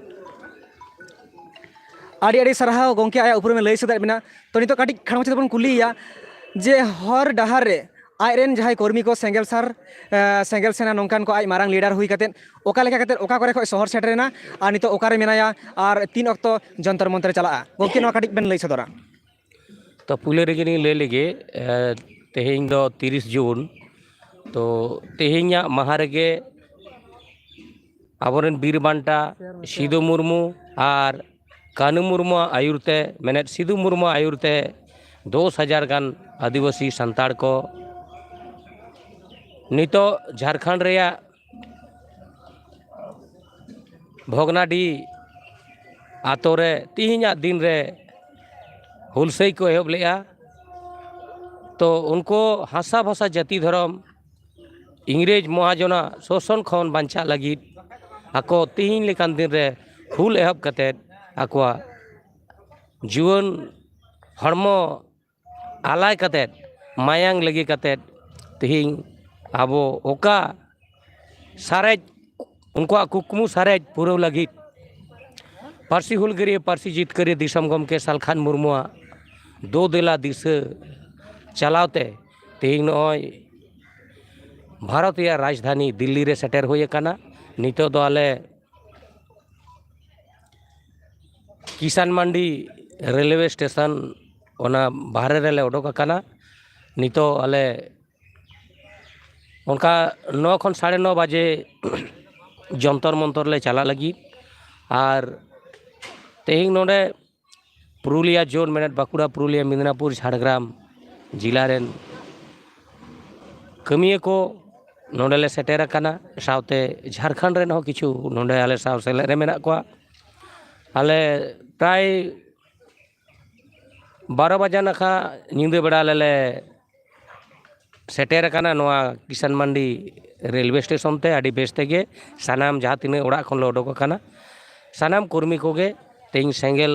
ᱟᱹᱰᱤ ᱟᱹᱰᱤ ᱥᱟᱨᱦᱟᱣ ᱜᱚᱢᱠᱮ, ᱟᱭᱟᱜ ᱩᱯᱨᱩᱢᱮ ᱞᱟᱹᱭ ᱥᱚᱫᱚᱨ ᱢᱮᱱᱟ᱾ ᱛᱚ, ᱱᱤᱛᱚᱜ ᱠᱟᱹᱴᱤᱡ ᱠᱷᱟᱴᱚ ᱢᱟᱪᱷᱟ ᱛᱮᱵᱚᱱ ᱠᱩᱞᱤᱭᱮᱭᱟ ᱡᱮ ᱦᱚᱨ ᱰᱟᱦᱟᱨ ᱨᱮ ᱟᱡᱨᱮᱱ ᱡᱟᱦᱟᱸᱭ ᱠᱚᱨᱢᱤ ᱠᱚ, ᱥᱮᱸᱜᱮᱞ ᱥᱟᱨ, ᱮ, ᱥᱮᱸᱜᱮᱞ ᱥᱮᱱᱟ ᱱᱚᱝᱠᱟᱱ ᱠᱚ ᱟᱡ ᱢᱟᱨᱟᱝ ᱞᱤᱰᱟᱨ ᱦᱩᱭ ᱠᱟᱛᱮᱫ ᱚᱠᱟ ᱞᱮᱠᱟ ᱠᱟᱛᱮᱫ ᱚᱠᱟ ᱠᱚᱨᱮ ᱠᱷᱚᱱ ᱥᱚᱦᱚᱨ ᱥᱮᱴᱮᱨᱮᱱᱟ ᱟᱨ ᱱᱤᱛᱚᱜ ᱚᱠᱟᱨᱮ ᱢᱮᱱᱟᱭᱟ ᱟᱨ ᱛᱤᱱ ᱚᱠᱛᱚ ᱡᱚᱱᱛᱚᱨ ᱢᱚᱱᱛᱚᱨᱮ ᱪᱟᱞᱟᱜᱼᱟ? ᱜᱚᱢᱠᱮ, ᱱᱚᱣᱟ ᱠᱟᱹᱴᱤᱡ ᱵᱮᱱ ᱞᱟᱹᱭ ᱥᱚᱫᱚᱨᱟ᱾ ᱛᱚ, ᱯᱩᱭᱞᱩ ᱨᱮᱜᱮ ᱞᱤᱧ ᱞᱟᱹᱭ ᱞᱮᱜᱮ, ᱮ, ᱛᱮᱦᱮᱧ ᱫᱚ ᱛᱤᱨᱤᱥ ᱡᱩᱱ᱾ ᱛᱚ, ᱛᱮᱦᱮᱧᱟᱜ ᱢᱟᱦᱟ ᱨᱮᱜᱮ ᱟᱵᱚᱨᱮᱱ ᱵᱤᱨ ᱵᱟᱱᱴᱟ ᱥᱤᱫᱩ ᱢᱩᱨᱢᱩ ᱟᱨ ᱠᱟᱹᱱᱩ ᱢᱩᱨᱢᱩᱣᱟᱜ ᱟᱹᱭᱩᱨ ᱛᱮ, ᱢᱮᱱᱮᱫ ᱥᱤᱫᱩ ᱢᱩᱨᱢᱩᱣᱟᱜ ᱟᱹᱭᱩᱨ ᱛᱮ ᱫᱚᱥ ᱦᱟᱡᱟᱨ ᱜᱟᱱ ᱟᱹᱫᱤᱵᱟᱹᱥᱤ ᱥᱟᱱᱛᱟᱲ ᱠᱚ ᱱᱤᱛᱚᱜ ᱡᱷᱟᱲᱠᱷᱚᱸᱰ ᱨᱮᱭᱟᱜ ᱵᱷᱚᱜᱽᱱᱟᱰᱤ ᱟᱛᱳ ᱨᱮ ᱛᱮᱦᱮᱧᱟᱜ ᱫᱤᱱ ᱨᱮ ᱦᱩᱞᱥᱟᱹᱭ ᱠᱚ ᱮᱦᱚᱵ ᱞᱮᱫᱼᱟ᱾ ᱛᱚ, ᱩᱱᱠᱩ ᱦᱟᱥᱟ ᱵᱷᱟᱥᱟ ᱡᱟᱹᱛᱤ ᱫᱷᱚᱨᱚᱢ ᱤᱝᱨᱮᱡᱽ ᱢᱚᱦᱟᱡᱚᱱᱟᱜ ᱥᱳᱥᱚᱱ ᱠᱷᱚᱱ ᱵᱟᱧᱪᱟᱜ ᱞᱟᱹᱜᱤᱫ ᱟᱠᱚ ᱛᱮᱦᱮᱧ ᱞᱮᱠᱟᱱ ᱫᱤᱱ ᱨᱮ ᱦᱩᱞ ᱮᱦᱚᱵ ᱠᱟᱛᱮᱫ ᱟᱠᱚᱣᱟᱜ ᱡᱩᱣᱟᱹᱱ ᱦᱚᱲᱢᱚ ᱟᱞᱟᱭ ᱠᱟᱛᱮᱫ, ᱢᱟᱭᱟᱝ ᱞᱤᱸᱜᱤ ᱠᱟᱛᱮᱫ, ᱛᱮᱦᱮᱧ ᱟᱵᱚ ᱚᱠᱟ ᱥᱟᱨᱮᱡ, ᱩᱱᱠᱩᱣᱟᱜ ᱠᱩᱠᱢᱩ ᱥᱟᱨᱮᱡ ᱯᱩᱨᱟᱹᱣ ᱞᱟᱹᱜᱤᱫ ᱯᱟᱹᱨᱥᱤ ᱦᱩᱞᱜᱟᱹᱨᱤᱭᱟᱹ, ᱯᱟᱹᱨᱥᱤ ᱡᱤᱛᱠᱟᱹᱨᱤᱭᱟᱹ ᱫᱤᱥᱚᱢ ᱜᱚᱢᱠᱮ ᱥᱟᱞᱠᱷᱟᱱ ᱢᱩᱨᱢᱩᱣᱟᱜ ᱫᱳ ᱫᱮᱞᱟ ᱫᱤᱥᱟᱹ ᱪᱟᱞᱟᱣ ᱛᱮ ᱛᱮᱦᱮᱧ ᱱᱚᱜᱼᱚᱭ ᱵᱷᱟᱨᱚᱛ ᱨᱮᱭᱟᱜ ᱨᱟᱡᱽᱫᱷᱟᱱᱤ ᱫᱤᱞᱞᱤ ᱨᱮ ᱥᱮᱴᱮᱨ ᱦᱩᱭ ᱟᱠᱟᱱᱟ᱾ ᱱᱤᱛᱚᱜ ᱫᱚ ᱟᱞᱮ ᱠᱤᱥᱟᱱ ᱢᱟᱱᱰᱤ ᱨᱮᱞᱣᱮ ᱥᱴᱮᱥᱚᱱ, ᱚᱱᱟ ᱵᱟᱦᱨᱮ ᱨᱮᱞᱮ ᱚᱰᱚᱠ ᱟᱠᱟᱱᱟ᱾ ᱱᱤᱛᱚᱜ ᱟᱞᱮ ᱚᱱᱠᱟ ᱱᱚ ᱠᱷᱚᱱ ᱥᱟᱲᱮ ᱱᱚ ᱵᱟᱡᱮ ᱡᱚᱱᱛᱚᱨ ᱢᱚᱱᱛᱚᱨ ᱞᱮ ᱪᱟᱞᱟᱜ ᱞᱟᱹᱜᱤᱫ᱾ ᱟᱨ ᱛᱮᱦᱮᱧ ᱱᱚᱰᱮ ᱯᱩᱨᱩᱞᱤᱭᱟ ᱡᱳᱱ, ᱢᱮᱱᱮᱫ ᱵᱟᱸᱠᱩᱲᱟ, ᱯᱩᱨᱩᱞᱤᱭᱟ, ᱢᱮᱫᱽᱱᱟᱯᱩᱨ, ᱡᱷᱟᱲᱜᱨᱟᱢ ᱡᱮᱞᱟ ᱨᱮᱱ ᱠᱟᱹᱢᱤᱭᱟᱹ ᱠᱚ ᱱᱚᱰᱮ ᱞᱮ ᱥᱮᱴᱮᱨ ᱟᱠᱟᱱᱟ, ᱥᱟᱶᱛᱮ ᱡᱷᱟᱲᱠᱷᱚᱸᱰ ᱨᱮᱱ ᱦᱚᱸ ᱠᱤᱪᱷᱩ ᱱᱚᱰᱮ ᱟᱞᱮ ᱥᱟᱶ ᱥᱮᱞᱮᱫ ᱨᱮ ᱢᱮᱱᱟᱜ ᱠᱚᱣᱟ᱾ ᱟᱞᱮ ᱯᱨᱟᱭ ᱵᱟᱨᱚ ᱵᱟᱡᱟ ᱱᱟᱠᱷᱟ ᱧᱤᱫᱟᱹ ᱵᱮᱲᱟ ᱟᱞᱮ ᱞᱮ ᱥᱮᱴᱮᱨ ᱟᱠᱟᱱᱟ ᱱᱚᱣᱟ ᱠᱤᱥᱟᱱ ᱢᱟᱱᱰᱤ ᱨᱮᱞᱣᱮ ᱥᱴᱮᱥᱚᱱ ᱛᱮ᱾ ᱟᱹᱰᱤ ᱵᱮᱥ ᱛᱮᱜᱮ ᱥᱟᱱᱟᱢ ᱡᱟᱦᱟᱸ ᱛᱤᱱᱟᱹᱜ ᱚᱲᱟᱜ ᱠᱷᱚᱱ ᱞᱮ ᱚᱰᱚᱠ ᱟᱠᱟᱱᱟ, ᱥᱟᱱᱟᱢ ᱠᱚᱨᱢᱤ ᱠᱚᱜᱮ ᱛᱮᱦᱮᱧ ᱥᱮᱸᱜᱮᱞ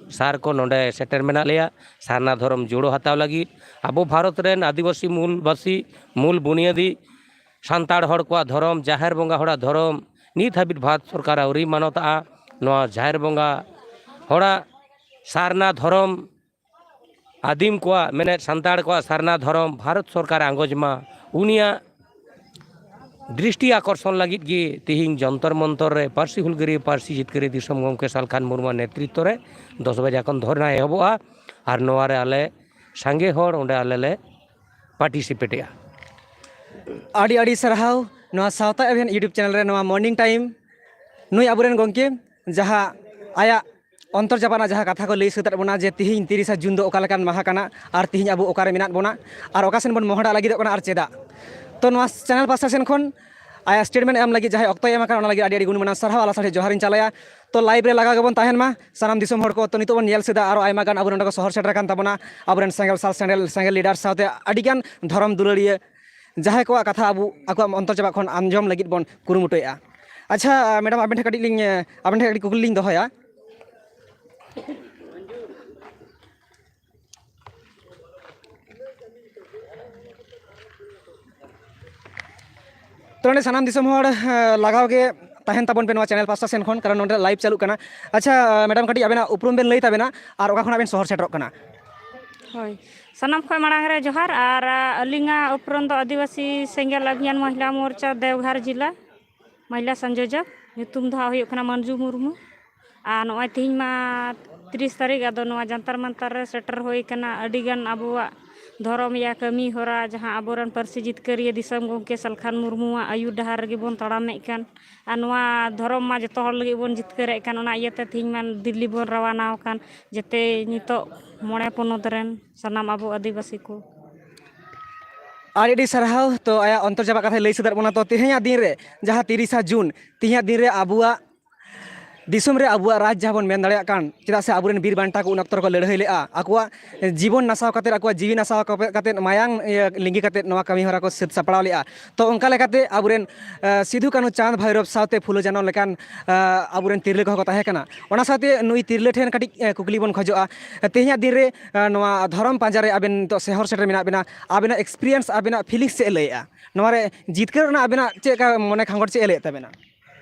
ᱥᱟᱨ ᱠᱚ ᱱᱚᱰᱮ ᱥᱮᱴᱮᱨ ᱢᱮᱱᱟᱜ ᱞᱮᱭᱟ, ᱥᱟᱨᱱᱟ ᱫᱷᱚᱨᱚᱢ ᱡᱳᱲᱳ ᱦᱟᱛᱟᱣ ᱞᱟᱹᱜᱤᱫ᱾ ᱟᱵᱚ ᱵᱷᱟᱨᱚᱛ ᱨᱮᱱ ᱟᱹᱫᱤᱵᱟᱹᱥᱤ ᱢᱩᱞᱵᱟᱥᱤ, ᱢᱩᱞ ᱵᱩᱱᱤᱭᱟᱹᱫᱤ ᱥᱟᱱᱛᱟᱲ ᱦᱚᱲ ᱠᱚᱣᱟᱜ ᱫᱷᱚᱨᱚᱢ, ᱡᱟᱦᱮᱨ ᱵᱚᱸᱜᱟ ᱦᱚᱲᱟᱜ ᱫᱷᱚᱨᱚᱢ, ᱱᱤᱛ ᱦᱟᱹᱵᱤᱡ ᱵᱷᱟᱨᱚᱛ ᱥᱚᱨᱠᱟᱨ ᱟᱹᱣᱨᱤ ᱢᱟᱱᱚᱛᱟᱜᱼᱟ᱾ ᱱᱚᱣᱟ ᱡᱟᱦᱮᱨ ᱵᱚᱸᱜᱟ ᱦᱚᱲᱟᱜ ᱥᱟᱨᱱᱟ ᱫᱷᱚᱨᱚᱢ, ᱟᱹᱫᱤᱢ ᱠᱚᱣᱟᱜ, ᱢᱮᱱᱮᱫ ᱥᱟᱱᱛᱟᱲ ᱠᱚᱣᱟᱜ ᱥᱟᱨᱱᱟ ᱫᱷᱚᱨᱚᱢ ᱵᱷᱟᱨᱚᱛ ᱥᱚᱨᱠᱟᱨ ᱟᱸᱜᱚᱪ ᱢᱟ, ᱩᱱᱤᱭᱟᱜ ᱫᱨᱤᱥᱴᱤ ᱟᱠᱚᱨᱥᱚᱱ ᱞᱟᱹᱜᱤᱫ ᱜᱮ ᱛᱤᱦᱤᱧ ᱡᱚᱱᱛᱚᱨ ᱢᱚᱱᱛᱚᱨ ᱨᱮ ᱯᱟᱹᱨᱥᱤ ᱦᱩᱞᱜᱟᱹᱨᱤᱭᱟᱹ, ᱯᱟᱹᱨᱥᱤ ᱡᱤᱛᱠᱟᱹᱨᱤᱭᱟᱹ ᱫᱤᱥᱚᱢ ᱜᱚᱢᱠᱮ ᱥᱟᱞᱠᱷᱟᱱ ᱢᱩᱨᱢᱩᱣᱟᱜ ᱱᱮᱛᱨᱤᱛᱵ ᱨᱮ ᱫᱚᱥ ᱵᱟᱡᱮ ᱠᱷᱚᱱ ᱫᱷᱚᱨᱱᱟ ᱮᱦᱚᱵᱚᱜᱼᱟ᱾ ᱟᱨ ᱱᱚᱣᱟ ᱨᱮ ᱟᱞᱮ ᱥᱟᱸᱜᱮ ᱦᱚᱲ ᱚᱸᱰᱮ ᱟᱞᱮ ᱞᱮ ᱯᱟᱨᱴᱤᱥᱤᱯᱮᱴᱮᱜᱼᱟ᱾ ᱟᱹᱰᱤ ᱟᱹᱰᱤ ᱥᱟᱨᱦᱟᱣ ᱱᱚᱣᱟ ᱥᱟᱶᱛᱟ ᱮᱵᱷᱮᱱ YouTube ᱪᱮᱱᱮᱞ ᱨᱮ ᱱᱚᱣᱟ ᱢᱚᱨᱱᱤᱝ ᱴᱟᱭᱤᱢ ᱱᱩᱭ ᱟᱵᱚᱨᱮᱱ ᱜᱚᱢᱠᱮ ᱡᱟᱦᱟᱸ ᱟᱭᱟᱜ ᱚᱱᱛᱚᱨ ᱡᱟᱯᱟᱜ ᱨᱮᱱᱟᱜ ᱡᱟᱦᱟᱸ ᱠᱟᱛᱷᱟ ᱠᱚ ᱞᱟᱹᱭ ᱥᱟᱹᱛ ᱟᱫ ᱵᱚᱱᱟ ᱡᱮ ᱛᱤᱦᱤᱧ ᱛᱤᱨᱤᱥᱟ ᱡᱩᱱ ᱫᱚ ᱚᱠᱟ ᱞᱮᱠᱟᱱ ᱢᱟᱦᱟ ᱠᱟᱱᱟ ᱟᱨ ᱛᱤᱦᱤᱧ ᱟᱵᱚ ᱚᱠᱟᱨᱮ ᱢᱮᱱᱟᱜ ᱵᱚᱱᱟ ᱟᱨ ᱚᱠᱟ ᱥᱮᱱ ᱵᱚᱱ ᱢᱚᱦᱰᱟ ᱞᱟᱹᱜᱤᱫᱚᱜ ᱠᱟᱱᱟ ᱟᱨ ᱪᱮᱫᱟᱜ᱾ ᱛᱚ ᱱᱚᱣᱟ ᱪᱮᱱᱮᱞ ᱯᱟᱥᱴᱟ ᱥᱮᱱ ᱠᱷᱚᱱ ᱟᱭᱟᱜ ᱥᱴᱮᱴᱢᱮᱱᱴ ᱮᱢ ᱞᱟᱹᱜᱤᱫ ᱡᱟᱦᱟᱸᱭ ᱚᱠᱛᱚᱭ ᱮᱢ ᱟᱠᱟᱱ ᱚᱱᱟ ᱞᱟᱹᱜᱤᱫ ᱟᱹᱰᱤ ᱟᱹᱰᱤ ᱜᱩᱱ ᱢᱟᱱᱟᱣ ᱥᱟᱨᱦᱟᱣ ᱟᱞᱟᱥ ᱟᱹᱰᱤ ᱡᱚᱦᱟᱨᱤᱧ ᱪᱟᱞᱟᱭᱟ᱾ ᱛᱚ ᱞᱟᱭᱤᱵᱷ ᱨᱮ ᱞᱟᱜᱟᱣ ᱜᱮᱵᱚᱱ ᱛᱟᱦᱮᱱ ᱢᱟ ᱥᱟᱱᱟᱢ ᱫᱤᱥᱚᱢ ᱦᱚᱲ ᱠᱚ᱾ ᱛᱚ ᱱᱤᱛᱚᱜ ᱵᱚᱱ ᱧᱮᱞ ᱥᱮᱫᱟ ᱟᱨᱚ ᱟᱭᱢᱟ ᱜᱟᱱ ᱟᱵᱚᱨᱮᱱ ᱱᱚᱰᱮ ᱠᱚ ᱥᱚᱦᱚᱨ ᱥᱮᱴᱮᱨ ᱟᱠᱟᱱ ᱛᱟᱵᱚᱱᱟ, ᱟᱵᱚᱨᱮᱱ ᱥᱮᱸᱜᱮᱞ ᱥᱟᱞ ᱥᱮᱸᱜᱮᱞ ᱥᱮᱸᱜᱮᱞ ᱞᱤᱰᱟᱨ ᱥᱟᱶᱛᱮ ᱟᱹᱰᱤᱜᱟᱱ ᱫᱷᱚᱨᱚᱢ ᱫᱩᱞᱟᱹᱲᱤᱭᱟᱹ ᱡᱟᱦᱟᱸᱭ ᱠᱚᱣᱟᱜ ᱠᱟᱛᱷᱟ ᱟᱵᱚ ᱟᱠᱚᱣᱟᱜ ᱚᱱᱛᱚᱨ ᱪᱟᱵᱟᱜ ᱠᱷᱚᱱ ᱟᱸᱡᱚᱢ ᱞᱟᱹᱜᱤᱫ ᱵᱚᱱ ᱠᱩᱨᱩᱢᱩᱴᱩᱭᱮᱫᱼᱟ᱾ ᱟᱪᱪᱷᱟ ᱢᱮᱰᱟᱢ, ᱟᱵᱮᱱ ᱴᱷᱮᱱ ᱠᱟᱹᱴᱤᱡ ᱞᱤᱧ ᱟᱵᱮᱱ ᱴᱷᱮᱱ ᱠᱟᱹᱴᱤᱡ ᱠᱩᱠᱞᱤ ᱞᱤᱧ ᱫᱚᱦᱚᱭᱟ᱾ ᱛᱚ ᱱᱚᱰᱮ ᱥᱟᱱᱟᱢ ᱫᱤᱥᱚᱢ ᱦᱚᱲ ᱞᱟᱜᱟᱣ ᱜᱮ ᱛᱟᱦᱮᱱ ᱛᱟᱵᱚᱱ ᱯᱮ ᱱᱚᱣᱟ ᱪᱮᱱᱮᱞ ᱯᱟᱥᱴᱟ ᱥᱮᱱ ᱠᱷᱚᱱ, ᱠᱟᱨᱚᱱ ᱱᱚᱰᱮ ᱞᱟᱭᱤᱵᱷ ᱪᱟᱹᱞᱩᱜ ᱠᱟᱱᱟ᱾ ᱟᱪᱪᱷᱟ ᱢᱮᱰᱟᱢ, ᱠᱟᱹᱴᱤᱡ ᱟᱵᱮᱱᱟᱜ ᱩᱯᱨᱩᱢ ᱵᱮᱱ ᱞᱟᱹᱭ ᱛᱟᱵᱮᱱᱟ ᱟᱨ ᱚᱠᱟ ᱠᱷᱚᱱᱟᱜ ᱵᱮᱱ ᱥᱚᱦᱚᱨ ᱥᱮᱴᱮᱨᱚᱜ ᱠᱟᱱᱟ? ᱦᱳᱭ, ᱥᱟᱱᱟᱢ ᱠᱷᱚᱱ ᱢᱟᱲᱟᱝ ᱨᱮ ᱡᱚᱦᱟᱨ᱾ ᱟᱨ ᱟᱹᱞᱤᱧᱟᱜ ᱩᱯᱨᱩᱢ ᱫᱚ ᱟᱹᱫᱤᱵᱟᱹᱥᱤ ᱥᱮᱸᱜᱮᱞ ᱚᱵᱷᱤᱭᱟᱱ ᱢᱚᱦᱤᱞᱟ ᱢᱳᱨᱪᱟ ᱫᱮᱣᱜᱷᱟᱨ ᱡᱮᱞᱟ ᱢᱚᱦᱤᱞᱟ ᱥᱚᱝᱡᱳᱡᱚᱠ, ᱧᱩᱛᱩᱢ ᱫᱚ ᱦᱟᱸᱜ ᱦᱩᱭᱩᱜ ᱠᱟᱱᱟ ᱢᱟᱱᱡᱩ ᱢᱩᱨᱢᱩ᱾ ᱟᱨ ᱱᱚᱜᱼᱚᱭ ᱛᱮᱦᱮᱧ ᱢᱟ ᱛᱤᱨᱤᱥ ᱛᱟᱹᱨᱤᱠᱷ, ᱟᱫᱚ ᱱᱚᱣᱟ ᱡᱟᱱᱛᱟᱨ ᱢᱟᱱᱛᱟᱨ ᱨᱮ ᱥᱮᱴᱮᱨ ᱦᱩᱭ ᱠᱟᱱᱟ᱾ ᱟᱹᱰᱤᱜᱟᱱ ᱟᱵᱚᱣᱟᱜ ᱫᱷᱚᱨᱚᱢ ᱭᱟ ᱠᱟᱹᱢᱤ ᱦᱚᱨᱟ, ᱡᱟᱦᱟᱸ ᱟᱵᱚᱨᱮᱱ ᱯᱟᱹᱨᱥᱤ ᱡᱤᱛᱠᱟᱹᱨᱤᱭᱟᱹ ᱫᱤᱥᱚᱢ ᱜᱚᱢᱠᱮ ᱥᱟᱞᱠᱷᱟᱱ ᱢᱩᱨᱢᱩᱣᱟᱜ ᱟᱹᱭᱩᱨ ᱰᱟᱦᱟᱨ ᱨᱮᱜᱮ ᱵᱚᱱ ᱛᱟᱲᱟᱢᱮᱫ ᱠᱟᱱ, ᱟᱨ ᱱᱚᱣᱟ ᱫᱷᱚᱨᱚᱢ ᱢᱟ ᱡᱚᱛᱚ ᱦᱚᱲ ᱞᱟᱹᱜᱤᱫ ᱵᱚᱱ ᱡᱤᱛᱠᱟᱹᱨᱮᱫ ᱠᱟᱱ, ᱚᱱᱟ ᱤᱭᱟᱹᱛᱮ ᱛᱮᱦᱮᱧ ᱢᱟ ᱫᱤᱞᱞᱤ ᱵᱚᱱ ᱨᱟᱣᱟᱱᱟ ᱟᱠᱟᱱ, ᱡᱟᱛᱮ ᱱᱤᱛᱚᱜ ᱢᱚᱬᱮ ᱯᱚᱱᱚᱛ ᱨᱮᱱ ᱥᱟᱱᱟᱢ ᱟᱵᱚ ᱟᱹᱫᱤᱵᱟᱹᱥᱤ ᱠᱚ᱾ ᱟᱹᱰᱤ ᱟᱹᱰᱤ ᱥᱟᱨᱦᱟᱣ᱾ ᱛᱚ ᱟᱭᱟᱜ ᱚᱱᱛᱚᱨ ᱪᱟᱵᱟᱜ ᱠᱟᱛᱷᱟᱭ ᱞᱟᱹᱭ ᱥᱚᱫᱚᱨ ᱵᱚᱱᱟ᱾ ᱛᱚ ᱛᱮᱦᱮᱧᱟᱜ ᱫᱤᱱ ᱨᱮ ᱡᱟᱦᱟᱸ ᱛᱤᱨᱤᱥᱟ ᱡᱩᱱ, ᱛᱮᱦᱮᱧᱟᱜ ᱫᱤᱱ ᱨᱮ ᱟᱵᱚᱣᱟᱜ ᱫᱤᱥᱚᱢ ᱨᱮ ᱟᱵᱚᱣᱟᱜ ᱨᱟᱡᱽ ᱡᱟᱦᱟᱸ ᱵᱚᱱ ᱢᱮᱱ ᱫᱟᱲᱮᱭᱟᱜ ᱠᱟᱱ, ᱪᱮᱫᱟᱜ ᱥᱮ ᱟᱵᱚᱨᱮᱱ ᱵᱤᱨ ᱵᱟᱱᱴᱟ ᱠᱚ ᱩᱱ ᱚᱠᱛᱚ ᱨᱮᱠᱚ ᱞᱟᱹᱲᱦᱟᱹᱭ ᱞᱮᱫᱼᱟ, ᱟᱠᱚᱣᱟᱜ ᱡᱤᱵᱚᱱ ᱱᱟᱥᱟᱣ ᱠᱟᱛᱮᱫ, ᱟᱠᱚᱣᱟᱜ ᱡᱤᱣᱤ ᱱᱟᱥᱟᱣ ᱠᱟᱛᱮᱫ ᱢᱟᱭᱟᱝ ᱤᱭᱟᱹ ᱞᱤᱸᱜᱤ ᱠᱟᱛᱮᱫ ᱱᱚᱣᱟ ᱠᱟᱹᱢᱤ ᱦᱚᱨᱟ ᱠᱚ ᱥᱟᱹᱛ ᱥᱟᱯᱲᱟᱣ ᱞᱮᱫᱼᱟ᱾ ᱛᱚ ᱚᱱᱠᱟ ᱞᱮᱠᱟᱛᱮ ᱟᱵᱚᱨᱮᱱ ᱟᱸ, ᱥᱤᱫᱷᱩ ᱠᱟᱹᱱᱦᱩ ᱪᱟᱸᱫᱽ ᱵᱷᱟᱭᱨᱚᱵ ᱥᱟᱶᱛᱮ ᱯᱷᱩᱞᱳ ᱡᱷᱟᱱᱚ ᱞᱮᱠᱟᱱ ᱟᱸ, ᱟᱵᱚᱨᱮᱱ ᱛᱤᱨᱞᱟᱹ ᱠᱚᱦᱚᱸ ᱠᱚ ᱛᱟᱦᱮᱸ ᱠᱟᱱᱟ᱾ ᱚᱱᱟ ᱥᱟᱶᱛᱮ ᱱᱩᱭ ᱛᱤᱨᱞᱟᱹ ᱴᱷᱮᱱ ᱠᱟᱹᱴᱤᱡ ᱮᱸ, ᱠᱩᱠᱞᱤ ᱵᱚᱱ ᱠᱷᱚᱡᱚᱜᱼᱟ, ᱛᱮᱦᱮᱧᱟᱜ ᱫᱤᱱ ᱨᱮ ᱟᱸ, ᱱᱚᱣᱟ ᱫᱷᱚᱨᱚᱢ ᱯᱟᱸᱡᱟ ᱨᱮ ᱟᱵᱮᱱ ᱱᱤᱛᱚᱜ ᱥᱮ ᱦᱚᱨ ᱥᱮᱴᱮᱨ ᱢᱮᱱᱟᱜ ᱵᱮᱱᱟ, ᱟᱵᱮᱱᱟᱜ ᱮᱠᱥᱯᱤᱨᱤᱭᱮᱱᱥ, ᱟᱵᱮᱱᱟᱜ ᱯᱷᱤᱞᱤᱝᱥ ᱪᱮᱫ ᱮ ᱞᱟᱹᱭᱮᱫᱼᱟ? ᱱᱚᱣᱟ ᱨᱮ ᱡᱤᱛᱠᱟᱹᱨ ᱨᱮᱱᱟᱜ ᱟᱵᱮᱱᱟᱜ ᱪᱮᱫ ᱞᱮᱠᱟ ᱢᱚᱱᱮ ᱠᱷᱟᱸᱜᱚᱴ ᱪᱮᱫ ᱮ ᱞᱟᱹᱭᱮᱫ ᱛᱟᱵᱮᱱᱟ?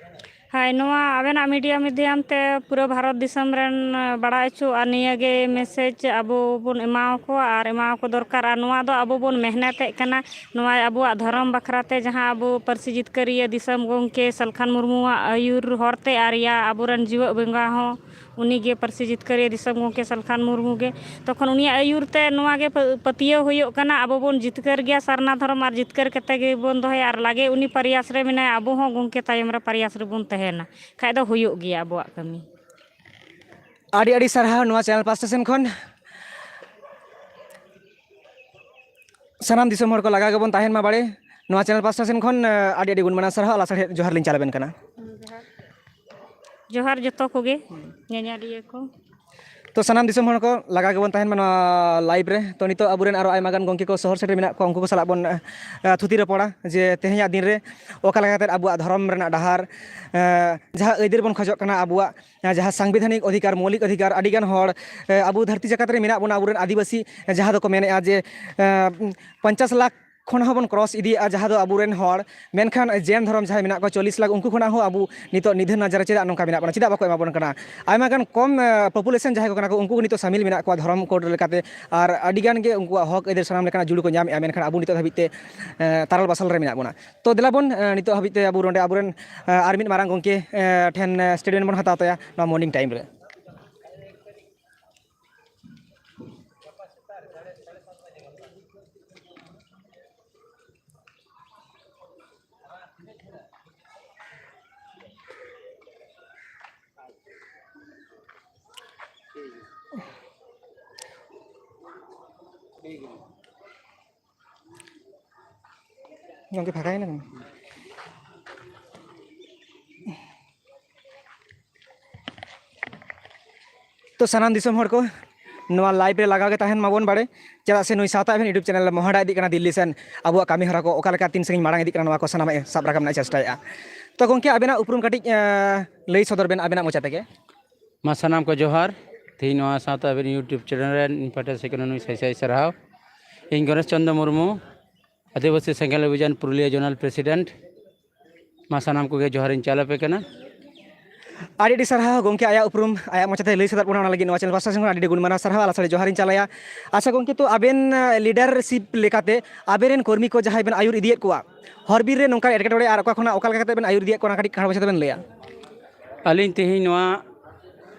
ᱦᱳᱭ, ᱱᱚᱣᱟ ᱟᱵᱮᱱᱟᱜ ᱢᱤᱰᱤᱭᱟ ᱢᱟᱫᱽᱫᱷᱚᱢ ᱛᱮ ᱯᱩᱨᱟᱹ ᱵᱷᱟᱨᱚᱛ ᱫᱤᱥᱚᱢ ᱨᱮᱱ ᱵᱟᱲᱟᱭ ᱦᱚᱪᱚ ᱟᱨ ᱱᱤᱭᱟᱹ ᱜᱮ ᱢᱮᱥᱮᱡᱽ ᱟᱵᱚ ᱵᱚᱱ ᱮᱢᱟᱣᱟᱠᱚᱣᱟ ᱟᱨ ᱮᱢᱟᱣᱟᱠᱚ ᱫᱚᱨᱠᱟᱨ᱾ ᱟᱨ ᱱᱚᱣᱟ ᱫᱚ ᱟᱵᱚ ᱵᱚᱱ ᱢᱮᱦᱱᱚᱛᱮᱫ ᱠᱟᱱᱟ, ᱱᱚᱣᱟ ᱟᱵᱚᱣᱟᱜ ᱫᱷᱚᱨᱚᱢ ᱵᱟᱠᱷᱨᱟ ᱛᱮ, ᱡᱟᱦᱟᱸ ᱟᱵᱚ ᱯᱟᱹᱨᱥᱤ ᱡᱤᱛᱠᱟᱹᱨᱤᱭᱟᱹ ᱫᱤᱥᱚᱢ ᱜᱚᱢᱠᱮ ᱥᱟᱞᱠᱷᱟᱱ ᱢᱩᱨᱢᱩᱣᱟᱜ ᱟᱹᱭᱩᱨ ᱦᱚᱨ ᱛᱮ ᱟᱨ ᱭᱟ ᱟᱵᱚᱨᱮᱱ ᱡᱤᱣᱮᱫ ᱵᱚᱸᱜᱟ ᱦᱚᱸ ᱩᱱᱤ ᱜᱮ ᱯᱟᱹᱨᱥᱤ ᱡᱤᱛᱠᱟᱹᱨᱤᱭᱟᱹ ᱫᱤᱥᱚᱢ ᱜᱚᱢᱠᱮ ᱥᱟᱞᱠᱷᱟᱱ ᱢᱩᱨᱢᱩ ᱜᱮ᱾ ᱛᱚᱠᱷᱚᱱ ᱩᱱᱤᱭᱟᱜ ᱟᱹᱭᱩᱨ ᱛᱮ ᱱᱚᱣᱟ ᱜᱮ ᱯᱟᱹ-, ᱯᱟᱹᱛᱭᱟᱹᱣ ᱦᱩᱭᱩᱜ ᱠᱟᱱᱟ, ᱟᱵᱚ ᱵᱚᱱ ᱡᱤᱛᱠᱟᱹᱨ ᱜᱮᱭᱟ ᱥᱟᱨᱱᱟ ᱫᱷᱚᱨᱚᱢ ᱟᱨ ᱡᱤᱛᱠᱟᱹᱨ ᱠᱟᱛᱮ ᱜᱮᱵᱚᱱ ᱫᱚᱦᱚᱭᱟ᱾ ᱟᱨ ᱞᱟᱜᱮ ᱩᱱᱤ ᱯᱨᱚᱭᱟᱥ ᱨᱮ ᱢᱮᱱᱟᱭᱟ, ᱟᱵᱚ ᱦᱚᱸ ᱜᱚᱢᱠᱮ ᱛᱟᱭᱚᱢ ᱨᱮ ᱯᱨᱚᱭᱟᱥ ᱨᱮᱵᱚᱱ ᱛᱟᱦᱮᱱᱟ, ᱠᱷᱟᱡ ᱫᱚ ᱦᱩᱭᱩᱜ ᱜᱮᱭᱟ ᱟᱵᱚᱣᱟᱜ ᱠᱟᱹᱢᱤ᱾ ᱟᱹᱰᱤ ᱟᱹᱰᱤ ᱥᱟᱨᱦᱟᱣ ᱱᱚᱣᱟ ᱪᱮᱱᱮᱞ ᱯᱟᱥᱴᱟ ᱥᱮᱱ ᱠᱷᱚᱱ᱾ ᱥᱟᱱᱟᱢ ᱫᱤᱥᱚᱢ ᱦᱚᱲ ᱠᱚ ᱞᱟᱜᱟᱣ ᱜᱮᱵᱚᱱ ᱛᱟᱦᱮᱱ ᱢᱟ ᱵᱟᱲᱮ᱾ ᱱᱚᱣᱟ ᱪᱮᱱᱮᱞ ᱯᱟᱥᱴᱟ ᱥᱮᱱ ᱠᱷᱚᱱ, ᱟᱹᱰᱤ ᱟᱹᱰᱤ ᱜᱩᱱ ᱢᱟᱱᱟᱣ ᱥᱟᱨᱦᱟᱣ, ᱞᱟᱥᱟᱲᱦᱮᱫ ᱡᱚᱦᱟᱨ ᱞᱤᱧ ᱪᱟᱞ ᱟᱵᱮᱱ ᱠᱟᱱᱟ᱾ ᱡᱚᱦᱟᱨ ᱡᱚᱛᱚ ᱠᱚᱜᱮ ᱧᱮᱧᱮᱞᱤᱭᱟᱹ ᱠᱚ᱾ ᱛᱚ, ᱥᱟᱱᱟᱢ ᱫᱤᱥᱚᱢ ᱦᱚᱲ ᱠᱚ ᱞᱟᱜᱟᱣ ᱜᱮᱵᱚᱱ ᱛᱟᱦᱮᱱ ᱢᱟ ᱱᱚᱣᱟ ᱞᱟᱭᱤᱵᱷ ᱨᱮ᱾ ᱛᱚ, ᱱᱤᱛᱚᱜ ᱟᱵᱚᱨᱮᱱ ᱟᱨᱚ ᱟᱭᱢᱟ ᱜᱟᱱ ᱜᱚᱢᱠᱮ ᱠᱚ ᱥᱚᱦᱚᱨ ᱥᱮᱴᱮᱨ ᱢᱮᱱᱟᱜ ᱠᱚᱣᱟ, ᱩᱱᱠᱩ ᱠᱚ ᱥᱟᱞᱟᱜ ᱵᱚᱱ, ᱮ, ᱛᱷᱩᱛᱤ ᱨᱚᱯᱚᱲᱟ ᱡᱮ ᱛᱮᱦᱮᱧᱟᱜ ᱫᱤᱱ ᱨᱮ ᱚᱠᱟ ᱞᱮᱠᱟ ᱠᱟᱛᱮᱫ ᱟᱵᱚᱣᱟᱜ ᱫᱷᱚᱨᱚᱢ ᱨᱮᱱᱟᱜ ᱰᱟᱦᱟᱨ, ᱮ, ᱡᱟᱦᱟᱸ ᱟᱹᱭᱫᱟᱹᱨ ᱵᱚᱱ ᱠᱷᱚᱡᱚᱜ ᱠᱟᱱᱟ, ᱟᱵᱚᱣᱟᱜ ᱡᱟᱦᱟᱸ ᱥᱟᱝᱵᱤᱫᱷᱟᱱᱤᱠ ᱚᱫᱷᱤᱠᱟᱨ, ᱢᱳᱣᱞᱤᱠ ᱚᱫᱷᱤᱠᱟᱨ, ᱟᱹᱰᱤᱜᱟᱱ ᱦᱚᱲ, ᱮ, ᱟᱵᱚ ᱫᱷᱟᱹᱨᱛᱤ ᱡᱟᱠᱟᱛ ᱨᱮ ᱢᱮᱱᱟᱜ ᱵᱚᱱᱟ, ᱟᱵᱚᱨᱮᱱ ᱟᱹᱫᱤᱵᱟᱹᱥᱤ, ᱡᱟᱦᱟᱸ ᱫᱚᱠᱚ ᱢᱮᱱᱮᱫᱼᱟ ᱡᱮ, ᱮ, ᱯᱚᱧᱪᱟᱥ ᱞᱟᱠᱷ ᱠᱷᱚᱱ ᱦᱚᱸᱵᱚᱱ ᱠᱨᱚᱥ ᱤᱫᱤᱭᱮᱫᱼᱟ, ᱡᱟᱦᱟᱸ ᱫᱚ ᱟᱵᱚᱨᱮᱱ ᱦᱚᱲ, ᱢᱮᱱᱠᱷᱟᱱ ᱡᱮᱱ ᱫᱷᱚᱨᱚᱢ ᱡᱟᱦᱟᱸᱭ ᱢᱮᱱᱟᱜ ᱠᱚᱣᱟ ᱪᱚᱞᱞᱤᱥ ᱞᱟᱠᱷ, ᱩᱱᱠᱩ ᱠᱷᱚᱱᱟᱜ ᱦᱚᱸ ᱟᱵᱚ ᱱᱤᱛᱚᱜ ᱱᱤᱫᱷᱟᱹᱱ ᱱᱟᱡᱟᱨ ᱨᱮ ᱪᱮᱫᱟᱜ ᱱᱚᱝᱠᱟ ᱢᱮᱱᱟᱜ ᱵᱚᱱᱟ, ᱪᱮᱫᱟᱜ ᱵᱟᱠᱚ ᱮᱢᱟ ᱵᱚᱱ ᱠᱟᱱᱟ? ᱟᱭᱢᱟ ᱜᱟᱱ ᱠᱚᱢ, ᱮ, ᱯᱚᱯᱩᱞᱮᱥᱚᱱ ᱡᱟᱦᱟᱸᱭ ᱠᱚ ᱠᱟᱱᱟ ᱠᱚ, ᱩᱱᱠᱩ ᱠᱚ ᱱᱤᱛᱚᱜ ᱥᱟᱢᱤᱞ ᱢᱮᱱᱟᱜ ᱠᱚᱣᱟ ᱫᱷᱚᱨᱚᱢ ᱠᱳᱰ ᱞᱮᱠᱟᱛᱮ, ᱟᱨ ᱟᱹᱰᱤ ᱜᱟᱱ ᱜᱮ ᱩᱱᱠᱩᱣᱟᱜ ᱦᱚᱠ ᱟᱹᱭᱫᱟᱹᱨ ᱥᱟᱱᱟᱢ ᱞᱮᱠᱟᱱᱟᱜ ᱡᱩᱲᱩ ᱠᱚ ᱧᱟᱢᱮᱫᱼᱟ, ᱢᱮᱱᱠᱷᱟᱱ ᱟᱵᱚ ᱱᱤᱛᱚᱜ ᱫᱷᱟᱹᱵᱤᱡ ᱛᱮ, ᱮ, ᱛᱟᱨᱟᱞ ᱵᱟᱥᱟᱞ ᱨᱮ ᱢᱮᱱᱟᱜ ᱵᱚᱱᱟ᱾ ᱛᱚ, ᱫᱮᱞᱟ ᱵᱚᱱ, ᱮ, ᱱᱤᱛᱚᱜ ᱦᱟᱹᱵᱤᱡ ᱛᱮ ᱟᱵᱚ ᱱᱚᱰᱮ ᱟᱵᱚᱨᱮᱱ, ᱮ, ᱟᱨ ᱢᱤᱫ ᱢᱟᱨᱟᱝ ᱜᱚᱢᱠᱮ, ᱮ, ᱴᱷᱮᱱ, ᱮ, ᱥᱴᱮᱴᱢᱮᱱᱴ ᱵᱚᱱ ᱦᱟᱛᱟᱣ ᱛᱟᱭᱟ ᱱᱚᱣᱟ ᱢᱚᱨᱱᱤᱝ ᱴᱟᱭᱤᱢ ᱨᱮ᱾ ᱜᱚᱢᱠᱮ, ᱯᱷᱟᱸᱠᱟᱭᱮᱱᱟ ᱵᱮᱱ? ᱛᱚ, ᱥᱟᱱᱟᱢ ᱫᱤᱥᱚᱢ ᱦᱚᱲ ᱠᱚ, ᱱᱚᱣᱟ ᱞᱟᱭᱤᱵᱷ ᱨᱮ ᱞᱟᱜᱟᱣ ᱜᱮ ᱛᱟᱦᱮᱱ ᱢᱟᱵᱚᱱ ᱵᱟᱲᱮ, ᱪᱮᱫᱟᱜ ᱥᱮ ᱱᱩᱭ ᱥᱟᱶᱛᱟ ᱮᱵᱷᱮᱱ YouTube ᱪᱮᱱᱮᱞ ᱢᱚᱦᱰᱟ ᱤᱫᱤᱜ ᱠᱟᱱᱟ ᱫᱤᱞᱞᱤ ᱥᱮᱱ, ᱟᱵᱚᱣᱟᱜ ᱠᱟᱹᱢᱤ ᱦᱚᱨᱟ ᱠᱚ ᱚᱠᱟ ᱞᱮᱠᱟ ᱛᱤᱱ ᱥᱟᱺᱜᱤᱧ ᱢᱟᱲᱟᱝ ᱤᱫᱤᱜ ᱠᱟᱱᱟ, ᱱᱚᱣᱟ ᱠᱚ ᱥᱟᱱᱟᱢᱟᱜ ᱮ ᱥᱟᱵ ᱨᱟᱠᱟᱵ ᱨᱮᱱᱟᱜ ᱮ ᱪᱮᱥᱴᱟᱭᱮᱫᱼᱟ᱾ ᱛᱚ ᱜᱚᱢᱠᱮ, ᱟᱵᱮᱱᱟᱜ ᱩᱯᱨᱩᱢ ᱠᱟᱹᱴᱤᱡ, ᱮᱸ, ᱞᱟᱹᱭ ᱥᱚᱫᱚᱨ ᱵᱮᱱ ᱟᱵᱮᱱᱟᱜ ᱢᱚᱪᱟ ᱛᱮᱜᱮ᱾ ᱢᱟ ᱥᱟᱱᱟᱢ ᱠᱚ ᱡᱚᱦᱟᱨ᱾ ᱛᱮᱦᱮᱧ ᱱᱚᱣᱟ ᱥᱟᱶᱛᱟ ᱮᱵᱷᱮᱱ YouTube ᱪᱮᱱᱮᱞ ᱨᱮ ᱤᱧ ᱯᱟᱦᱴᱟ ᱥᱮᱫ ᱠᱷᱚᱱ ᱱᱩᱭ ᱥᱟᱭ ᱥᱟᱭ ᱥᱟᱨᱦᱟᱣ᱾ ᱤᱧ ᱜᱚᱱᱮᱥ ᱪᱚᱱᱫᱨᱚ ᱢᱩᱨᱢᱩ, ᱟᱹᱫᱤᱵᱟᱹᱥᱤ ᱥᱮᱸᱜᱮᱞ ᱚᱵᱷᱤᱡᱟᱱ ᱯᱩᱨᱩᱞᱤᱭᱟᱹ ᱡᱳᱱᱟᱞ ᱯᱨᱮᱥᱤᱰᱮᱱᱴ᱾ ᱢᱟ ᱥᱟᱱᱟᱢ ᱠᱚᱜᱮ ᱡᱚᱦᱟᱨᱤᱧ ᱪᱟᱞ ᱟᱯᱮ ᱠᱟᱱᱟ᱾ ᱟᱹᱰᱤ ᱟᱹᱰᱤ ᱥᱟᱨᱦᱟᱣ ᱜᱚᱢᱠᱮ, ᱟᱭᱟᱜ ᱩᱯᱨᱩᱢ ᱟᱭᱟᱜ ᱢᱚᱪᱟᱛᱮ ᱞᱟᱹᱭ ᱥᱟᱫᱟᱜ ᱵᱚᱱᱟ, ᱚᱱᱟ ᱞᱟᱹᱜᱤᱫ ᱱᱚᱣᱟ ᱪᱮᱱᱮᱞ ᱯᱟᱥᱴᱟ ᱥᱮᱱ ᱠᱷᱚᱱ ᱟᱹᱰᱤ ᱟᱹᱰᱤ ᱜᱩᱱ ᱢᱟᱱᱟᱣ ᱥᱟᱨᱦᱟᱣ ᱟᱨ ᱟᱥᱟᱲᱤ ᱡᱚᱦᱟᱨᱤᱧ ᱪᱟᱞᱟᱭᱟ᱾ ᱟᱪᱪᱷᱟ ᱜᱚᱢᱠᱮ, ᱛᱚ ᱟᱵᱮᱱ ᱞᱤᱰᱟᱨᱥᱤᱯ ᱞᱮᱠᱟᱛᱮ ᱟᱵᱮᱱ ᱨᱮᱱ ᱠᱚᱨᱢᱤ ᱠᱚ ᱡᱟᱦᱟᱸᱭ ᱵᱮᱱ ᱟᱹᱭᱩᱨ ᱤᱫᱤᱭᱮᱫ ᱠᱚᱣᱟ, ᱦᱚᱨ ᱵᱤᱨ ᱨᱮ ᱱᱚᱝᱠᱟ ᱮᱴᱠᱮᱴᱚᱬᱮ ᱟᱨ ᱚᱠᱟ ᱠᱷᱚᱱᱟᱜ ᱚᱠᱟ ᱞᱮᱠᱟ ᱠᱟᱛᱮ ᱵᱮᱱ ᱟᱹᱭᱩᱨ ᱤᱫᱤᱭᱮᱫ ᱠᱚᱣᱟ, ᱚᱱᱟ ᱠᱟᱹᱴᱤᱡ ᱠᱷᱟᱴᱚ ᱢᱟᱪᱷᱟ ᱛᱮᱵᱮᱱ ᱞᱟᱹᱭᱟ? ᱟᱹᱞᱤᱧ ᱛᱮᱦᱮᱧ ᱱᱚᱣᱟ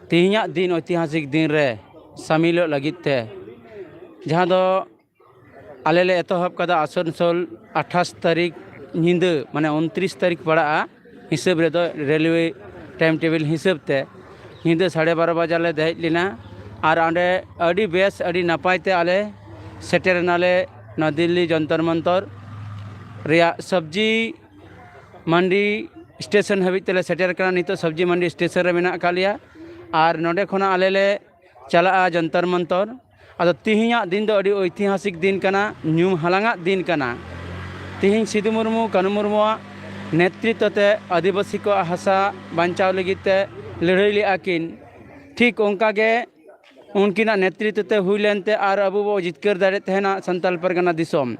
ᱛᱮᱦᱮᱧᱟᱜ ᱫᱤᱱ ᱳᱭᱛᱤᱦᱟᱥᱤᱠ ᱫᱤᱱ ᱨᱮ ᱥᱟᱢᱤᱞᱚᱜ ᱞᱟᱹᱜᱤᱫ ᱛᱮ, ᱡᱟᱦᱟᱸ ᱫᱚ ᱟᱞᱮ ᱞᱮ ᱮᱛᱚᱦᱚᱵ ᱠᱟᱫᱟ ᱟᱥᱟᱱᱥᱳᱞ ᱟᱴᱷᱟᱥ ᱛᱟᱹᱨᱤᱠᱷ ᱧᱤᱫᱟᱹ, ᱢᱟᱱᱮ ᱩᱱᱛᱨᱤᱥ ᱛᱟᱹᱨᱤᱠᱷ ᱯᱟᱲᱟᱜᱼᱟ ᱦᱤᱥᱟᱹᱵ ᱨᱮᱫᱚ, ᱨᱮᱞᱣᱮ ᱴᱟᱭᱤᱢ ᱴᱮᱵᱤᱞ ᱦᱤᱥᱟᱹᱵ ᱛᱮ ᱧᱤᱫᱟᱹ ᱥᱟᱲᱮ ᱵᱟᱨᱚ ᱵᱟᱡᱟ ᱞᱮ ᱫᱮᱡ ᱞᱮᱱᱟ᱾ ᱟᱨ ᱚᱸᱰᱮ ᱟᱹᱰᱤ ᱵᱮᱥ, ᱟᱹᱰᱤ ᱱᱟᱯᱟᱭ ᱛᱮ ᱟᱞᱮ ᱥᱮᱴᱮᱨ ᱮᱱᱟᱞᱮ ᱱᱚᱣᱟ ᱫᱤᱞᱞᱤ ᱡᱚᱱᱛᱚᱨ ᱢᱚᱱᱛᱚᱨ ᱨᱮᱭᱟᱜ ᱥᱚᱵᱽᱡᱤ ᱢᱟᱱᱰᱤ ᱥᱴᱮᱥᱚᱱ ᱦᱟᱹᱵᱤᱡ ᱛᱮᱞᱮ ᱥᱮᱴᱮᱨ ᱠᱟᱱᱟ᱾ ᱱᱤᱛᱚᱜ ᱥᱚᱵᱽᱡᱤ ᱢᱟᱱᱰᱤ ᱥᱴᱮᱥᱚᱱ ᱨᱮ ᱢᱮᱱᱟᱜ ᱟᱠᱟᱫ ᱞᱮᱭᱟ᱾ ᱟᱨ ᱱᱚᱰᱮ ᱠᱷᱚᱱᱟᱜ ᱟᱞᱮ ᱞᱮ ᱪᱟᱞᱟᱜᱼᱟ ᱡᱚᱱᱛᱚᱨ ᱢᱚᱱᱛᱚᱨ᱾ ᱟᱫᱚ ᱛᱤᱦᱤᱧᱟᱜ ᱫᱤᱱ ᱫᱚ ᱟᱹᱰᱤ ᱳᱭᱛᱤᱦᱟᱥᱤᱠ ᱫᱤᱱ ᱠᱟᱱᱟ, ᱧᱩᱢ ᱦᱟᱞᱟᱝᱟᱜ ᱫᱤᱱ ᱠᱟᱱᱟ᱾ ᱛᱤᱦᱤᱧ ᱥᱤᱫᱩ ᱢᱩᱨᱢᱩ, ᱠᱟᱹᱱᱩ ᱢᱩᱨᱢᱩᱣᱟᱜ ᱱᱮᱛᱨᱤᱛᱵ ᱛᱮ ᱟᱹᱫᱤᱵᱟᱹᱥᱤ ᱠᱚᱣᱟᱜ ᱦᱟᱥᱟ ᱵᱟᱧᱪᱟᱣ ᱞᱟᱹᱜᱤᱫ ᱛᱮ ᱞᱟᱹᱲᱦᱟᱹᱭ ᱞᱮᱫᱼᱟ ᱠᱤᱱ᱾ ᱴᱷᱤᱠ ᱚᱱᱠᱟ ᱜᱮ ᱩᱱᱠᱤᱱᱟᱜ ᱱᱮᱛᱨᱤᱛᱵ ᱛᱮ ᱦᱩᱭ ᱞᱮᱱᱛᱮ ᱟᱨ ᱟᱵᱚ ᱵᱚ ᱡᱤᱛᱠᱟᱹᱨ ᱫᱟᱲᱮᱭᱟᱜ ᱛᱟᱦᱮᱱᱟ ᱥᱟᱱᱛᱟᱲ ᱯᱟᱨᱜᱟᱱᱟ ᱫᱤᱥᱚᱢ᱾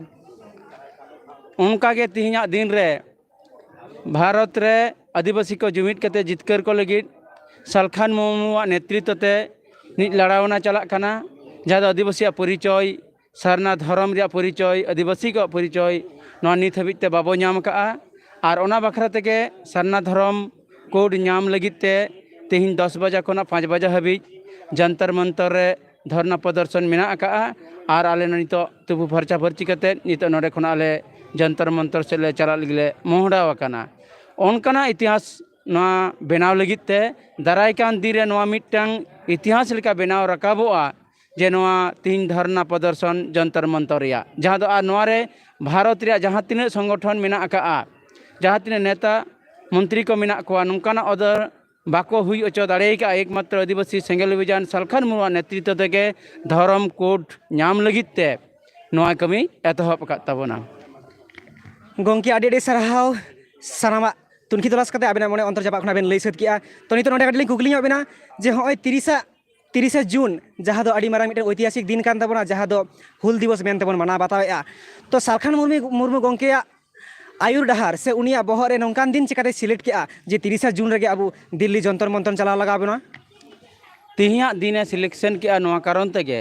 ᱚᱱᱠᱟ ᱜᱮ ᱛᱤᱦᱤᱧᱟᱜ ᱫᱤᱱ ᱨᱮ ᱵᱷᱟᱨᱚᱛ ᱨᱮ ᱟᱹᱫᱤᱵᱟᱹᱥᱤ ᱠᱚ ᱡᱩᱢᱤᱫ ᱠᱟᱛᱮ ᱡᱤᱛᱠᱟᱹᱨ ᱠᱚ ᱞᱟᱹᱜᱤᱫ ᱥᱟᱞᱠᱷᱟᱱ ᱢᱩᱨᱢᱩᱣᱟᱜ ᱱᱮᱛᱨᱤᱛᱵ ᱛᱮ ᱱᱤᱛ ᱞᱟᱲᱟᱣᱱᱟ ᱪᱟᱞᱟᱜ ᱠᱟᱱᱟ, ᱡᱟᱦᱟᱸ ᱫᱚ ᱟᱹᱫᱤᱵᱟᱹᱥᱤᱭᱟᱜ ᱯᱚᱨᱤᱪᱚᱭ, ᱥᱟᱨᱱᱟ ᱫᱷᱚᱨᱚᱢ ᱨᱮᱭᱟᱜ ᱯᱚᱨᱤᱪᱚᱭ, ᱟᱹᱫᱤᱵᱟᱹᱥᱤ ᱠᱚᱣᱟᱜ ᱯᱚᱨᱤᱪᱚᱭ, ᱱᱚᱣᱟ ᱱᱤᱛ ᱦᱟᱹᱵᱤᱡ ᱛᱮ ᱵᱟᱵᱚ ᱧᱟᱢ ᱟᱠᱟᱫᱼᱟ᱾ ᱟᱨ ᱚᱱᱟ ᱵᱟᱠᱷᱨᱟ ᱛᱮᱜᱮ ᱥᱟᱨᱱᱟ ᱫᱷᱚᱨᱚᱢ ᱠᱳᱰ ᱧᱟᱢ ᱞᱟᱹᱜᱤᱫ ᱛᱮ ᱛᱮᱦᱮᱧ ᱫᱚᱥ ᱵᱟᱡᱟ ᱠᱷᱚᱱᱟᱜ ᱯᱟᱸᱪ ᱵᱟᱡᱟ ᱦᱟᱹᱵᱤᱡ ᱡᱚᱱᱛᱚᱨ ᱢᱚᱱᱛᱚᱨ ᱨᱮ ᱫᱷᱚᱨᱱᱟ ᱯᱨᱚᱫᱚᱨᱥᱚᱱ ᱢᱮᱱᱟᱜ ᱟᱠᱟᱫᱼᱟ᱾ ᱟᱨ ᱟᱞᱮ ᱱᱤᱛᱚᱜ ᱛᱩᱯᱩ ᱯᱷᱟᱨᱪᱟ ᱯᱷᱟᱹᱨᱪᱤ ᱠᱟᱛᱮᱫ ᱱᱤᱛᱚᱜ ᱱᱚᱰᱮ ᱠᱷᱚᱱᱟᱜ ᱟᱞᱮ ᱡᱚᱱᱛᱚᱨ ᱢᱚᱱᱛᱚᱨ ᱥᱮᱫ ᱞᱮ ᱪᱟᱞᱟᱜ ᱞᱟᱹᱜᱤᱫ ᱞᱮ ᱢᱚᱦᱰᱟᱣ ᱟᱠᱟᱱᱟ᱾ ᱚᱱᱠᱟᱱᱟᱜ ᱤᱛᱤᱦᱟᱥ ᱱᱚᱣᱟ ᱵᱮᱱᱟᱣ ᱞᱟᱹᱜᱤᱫ ᱛᱮ ᱫᱟᱨᱟᱭ ᱠᱟᱱ ᱫᱤᱱ ᱨᱮ ᱱᱚᱣᱟ ᱢᱤᱫᱴᱟᱝ ᱤᱛᱤᱦᱟᱥ ᱞᱮᱠᱟ ᱵᱮᱱᱟᱣ ᱨᱟᱠᱟᱵᱚᱜᱼᱟ, ᱡᱮ ᱱᱚᱣᱟ ᱛᱤᱦᱤᱧ ᱫᱷᱟᱨᱱᱟ ᱯᱨᱚᱫᱚᱨᱥᱚᱱ ᱡᱚᱱᱛᱚᱨ ᱢᱚᱱᱛᱚᱨ ᱨᱮᱭᱟᱜ, ᱡᱟᱦᱟᱸ ᱫᱚ ᱟᱨ ᱱᱚᱣᱟ ᱨᱮ ᱵᱷᱟᱨᱚᱛ ᱨᱮᱭᱟᱜ ᱡᱟᱦᱟᱸ ᱛᱤᱱᱟᱹᱜ ᱥᱚᱝᱜᱚᱴᱷᱚᱱ ᱢᱮᱱᱟᱜ ᱟᱠᱟᱫᱼᱟ, ᱡᱟᱦᱟᱸ ᱛᱤᱱᱟᱹᱜ ᱱᱮᱛᱟ ᱢᱚᱱᱛᱨᱤ ᱠᱚ ᱢᱮᱱᱟᱜ ᱠᱚᱣᱟ, ᱱᱚᱝᱠᱟᱱᱟᱜ ᱚᱫᱚᱨ ᱵᱟᱠᱚ ᱦᱩᱭ ᱦᱚᱪᱚ ᱫᱟᱲᱮ ᱟᱠᱟᱫᱼᱟ᱾ ᱮᱠᱢᱟᱛᱨᱚ ᱟᱹᱫᱤᱵᱟᱹᱥᱤ ᱥᱮᱸᱜᱮᱞ ᱚᱵᱷᱤᱡᱟᱱ ᱥᱟᱞᱠᱷᱟᱱ ᱢᱩᱨᱢᱩᱣᱟᱜ ᱱᱮᱛᱨᱤᱛᱵ ᱛᱮᱜᱮ ᱫᱷᱚᱨᱚᱢ ᱠᱳᱰ ᱧᱟᱢ ᱞᱟᱹᱜᱤᱫ ᱛᱮ ᱱᱚᱣᱟ ᱠᱟᱹᱢᱤ ᱮᱛᱚᱦᱚᱵ ᱟᱠᱟᱫ ᱛᱟᱵᱚᱱᱟ᱾ ᱜᱚᱢᱠᱮ, ᱟᱹᱰᱤ ᱟᱹᱰᱤ ᱥᱟᱨᱦᱟᱣ ᱥᱟᱱᱟᱢᱟᱜ ᱛᱩᱱᱠᱷᱤ ᱛᱚᱞᱟᱥ ᱠᱟᱛᱮ ᱟᱵᱮᱱᱟᱜ ᱢᱚᱱᱮ ᱚᱱᱛᱚᱨ ᱪᱟᱯᱟᱜ ᱠᱷᱚᱱᱟᱜ ᱵᱮᱱ ᱞᱟᱹᱭ ᱥᱟᱹᱛ ᱠᱮᱜᱼᱟ᱾ ᱛᱚ ᱱᱤᱛᱚᱜ ᱱᱚᱰᱮ ᱠᱟᱹᱴᱤᱡ ᱞᱤᱧ ᱠᱩᱠᱞᱤ ᱧᱚᱜ ᱵᱮᱱᱟ, ᱡᱮ ᱦᱚᱸᱜᱼᱚᱭ ᱛᱤᱨᱤᱥᱟ ᱛᱤᱨᱤᱥᱟ ᱡᱩᱱ, ᱡᱟᱦᱟᱸ ᱫᱚ ᱟᱹᱰᱤ ᱢᱟᱨᱟᱝ ᱢᱤᱫᱴᱮᱱ ᱳᱭᱛᱤᱦᱟᱥᱤᱠ ᱫᱤᱱ ᱠᱟᱱ ᱛᱟᱵᱚᱱᱟ, ᱡᱟᱦᱟᱸ ᱫᱚ ᱦᱩᱞ ᱫᱤᱵᱚᱥ ᱢᱮᱱᱛᱮ ᱵᱚᱱ ᱢᱟᱱᱟᱣ ᱵᱟᱛᱟᱣᱮᱫᱼᱟ, ᱛᱚ ᱥᱟᱞᱠᱷᱟᱱ ᱢᱩᱨᱢᱩ ᱢᱩᱨᱢᱩ ᱜᱚᱢᱠᱮᱭᱟᱜ ᱟᱹᱭᱩᱨ ᱰᱟᱦᱟᱨ ᱥᱮ ᱩᱱᱤᱭᱟᱜ ᱵᱚᱦᱚᱜ ᱨᱮ ᱱᱚᱝᱠᱟᱱ ᱫᱤᱱ ᱪᱤᱠᱟᱹᱛᱮᱭ ᱥᱤᱞᱮᱠᱴ ᱠᱮᱜᱼᱟ ᱡᱮ ᱛᱤᱨᱤᱥᱟ ᱡᱩᱱ ᱨᱮᱜᱮ ᱟᱵᱚ ᱫᱤᱞᱞᱤ ᱡᱚᱱᱛᱚᱨ ᱢᱚᱱᱛᱚᱨ ᱪᱟᱞᱟᱣ ᱞᱟᱜᱟᱣ ᱵᱚᱱᱟ? ᱛᱮᱦᱮᱧᱟᱜ ᱫᱤᱱᱮ ᱥᱤᱞᱮᱠᱥᱚᱱ ᱠᱮᱜᱼᱟ ᱱᱚᱣᱟ ᱠᱟᱨᱚᱱ ᱛᱮᱜᱮ,